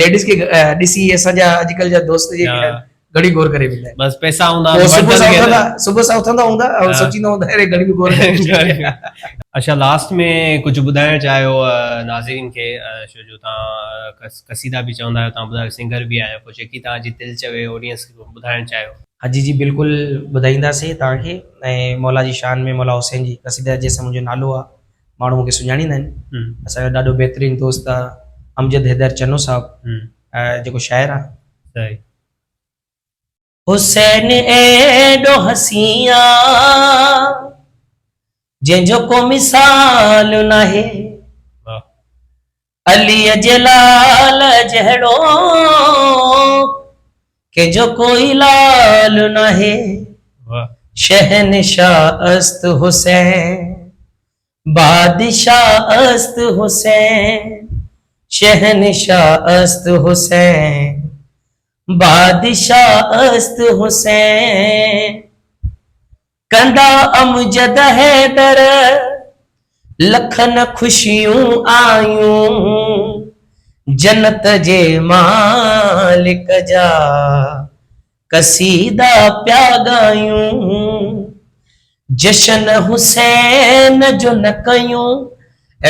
S1: ليڊيز کي ڏسي اسان جا اڄڪل جا دوست جيڪي آهن گهڻي گور ڪري ويندا
S2: آهن. بس پئسا هوندا آهن
S1: صبح سان اٿندا صبح سان اٿندا هوندا ۽ سوچيندا هوندا اري گهڻي به گور
S2: ڪري اچھا لاسٽ ۾ ڪجهه ٻڌائڻ چاهيو ناظرين کي ڇو جو تان قصيدا به چوندا آهيو تان ٻڌايو سنگر به آهيو پوء جيڪي تان جي دل چوي آڊينس کي ٻڌائڻ چاهيو.
S1: ها جي جي بلڪل ٻڌائينداسين توهان کي ۽ مولا جي شان ۾ مولا حسين جي قصيده جنهن سان منهنجو نالو آهي ماڻهو مون کي سڃاڻيندا آهن اسان جو ڏاڍو بهترين دوست آهي امجد حيدر چنو صاحب جيڪو شاعر آهي.
S2: صحيح.
S1: حسين ايڏو حسين آ جنهن جو ڪو مثال ناهي علي جي لال جهڙو ڪنهن جو ڪوئي لال ناهي شهنشاهه است حسين بادشاهه است حسين شهنشاهه است حسين بادشاهه است حسين ڪندا امجد حيدر لکن خوشيون آيون جنت جي مالڪ جا قصيدا پيا ڳايون جشن حسين جو نه ڪيون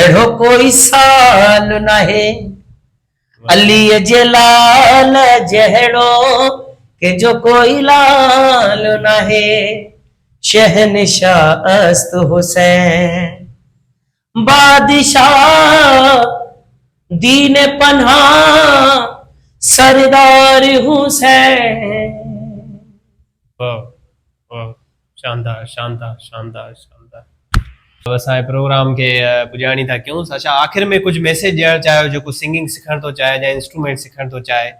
S1: اهڙو ڪوئي سال ناهي علي جي لال جهڙو ڪنهن جو ڪوئي لال ناهي شهنشاهه است حسين بادشاهه دين پناهه سردار حسين.
S2: واھ واھ شاندار شاندار شاندار شاندار اسان جي پروگرام کي پڄاڻي ٿا ڪيون اڇا آخر ۾ ڪجهه ميسيج ڏيڻ چاهيو جيڪو سنگنگ سکڻ ٿو چاهي يا انسٽرومينٽ سکڻ ٿو چاهي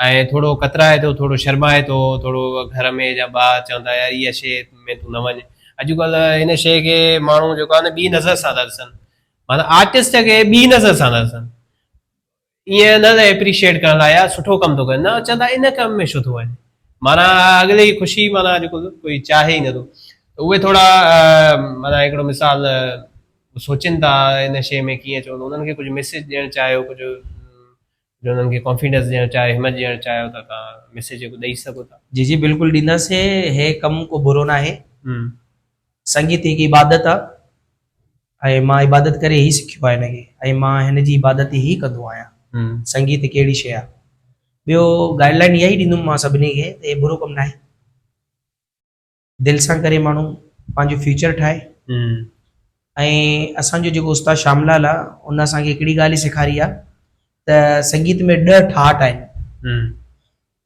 S2: ۽ ٿورو ڪترائي ٿو ٿورو شرمائي ٿو ٿورو گهر ۾ يا ٻاهر چون ٿا يار اها شي ۾ تون نه وڃ اڄڪلهه ان شي کي ماڻهو جيڪو آهي نه ٻي نظر سان ٿا ڏسن معنيٰ آرٽسٽ کي ٻي نظر سان ٿا ڏسن ائين نه ته ايپريشيئيٽ ڪرڻ لاء يار سٺو ڪم ٿو ڪري نه چون ٿا ان ڪم ۾ ڇو ٿو وڃي معنيٰ اڳلي جي خوشي معنيٰ جيڪو ڪوئي چاهي ئي نٿو ته اهي ٿورا معنيٰ هڪڙو مثال سوچين ٿا ان شي ۾ ڪيئن چوندو انهن کي ڪجهه ميسيج ڏيڻ چاهيو ڪجهه جو انهن کي ڪانفيڊنس ڏيڻ چاهيو همت ڏيڻ چاهيو ته توهان ميسيج جيڪو ڏئي سگهو ٿا.
S1: جي جي بلڪل ڏينداسين هي ڪم ڪو برو ناهي سنگيت هڪ عبادت آ ۽ مان عبادت ڪري هي سکيو آهي هن کي ۽ مان هن جي عبادت ئي ڪندو آهيان سنگيت هڪ اهڙي شي آ ٻيو گائيڊ لائين اها ئي ڏيندم مان سڀني کي ته هي برو ڪم ناهي دل سان ڪري ماڻهو پنهنجو فيوچر ٺاهي ۽ اسان جو جيڪو استاد شام لال آ ان اسان کي هڪڙي ڳالهه ئي سيکاري آ ته سنگيت ۾ ڏهه ٺاٺ آهن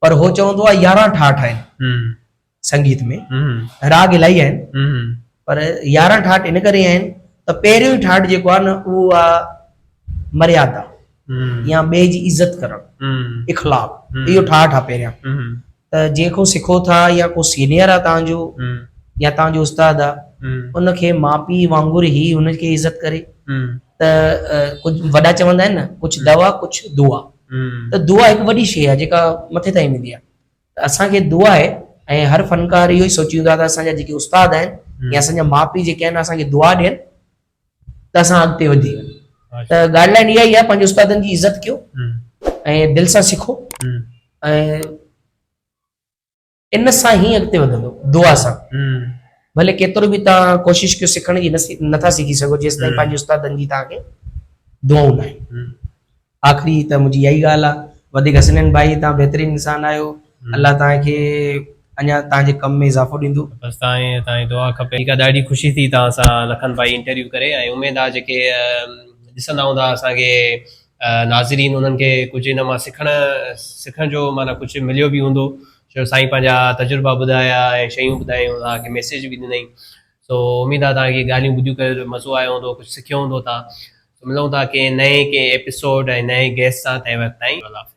S1: پر هو چوندو آهي يارهن ٺاٺ آهن سنگيت ۾ راڳ الاهي آهن پر يارهن ٺاٺ ان ڪري آهن ته پهريون ئي ٺاٺ جيڪو آهي نه اهو آهي مريادا يا ٻئي جي عزت ڪرڻ اخلاق اهو ٺاٺ آهي پهريان ته جنهن کان سکو ٿا يا ڪو سينيئر آهي توهان جو يا توهان جو استاد آهي ان کي ماء پيء وانگر ئي ان کي عزت ڪري ته ڪجهه وڏا چوندا آهن نه ڪجهه دوا ڪجهه دعا ته دعا هڪ وڏي شيء آهي جيڪا مٿي تائين ويندي آهي ته اسان کي دعا آهي ۽ هر فنڪار اهو ئي سوچيندو آهي ته اسان جا جيڪي استاد آهن يا اسان جا ماء پيء جيڪي آهن اسان کي دعا ڏين ته اسان اڳتي وڌي وڃون ته گائيڊ لائن اها ئي آهي پنهنجي استادن جي عزت ڪيو ۽ دل سان سکو ۽ ان سان ئي اڳتي وڌندو دعا سان ڀلي ڪيترو به توهان ڪوشش ڪيو سکڻ جي نٿا سکي سگهو جيستائين پنهنجي استادن جي توهان کي دعائون نه آهن آخري ته منهنجي اها ئي ڳالهه آهي وڌيڪ حسنين ڀائي توهان بهترين انسان آهيو الله توهان کي اڃا توهان جي ڪم ۾ اضافو ڏيندو.
S2: بس توهان توهان جي دعا کپي. ٺيڪ آ ڏاڍي خوشي ٿي توهان سان لکن ڀائي انٽرويو ڪري ۽ اميد آ جيڪي ڏسندا هوندا اسان کي ناظرين انهن کي ڪجهه ان مان سکڻ سکڻ جو معنيٰ ڪجهه مليو به هوندو ڇو سائين پنهنجا تجربا ٻڌايا ۽ شيون ٻڌايون توهان کي ميسيج به ڏنائين سو اميد آ توهان کي ڳالهيون ٻڌيون ڪري مزو آيو هوندو ڪجهه سکيو هوندو توهان سو ملون ٿا ڪنهن نئين ڪنهن ايپيسوڊ ۽ نئين گيسٽ سان تنهن وقت تائين الله حافظ.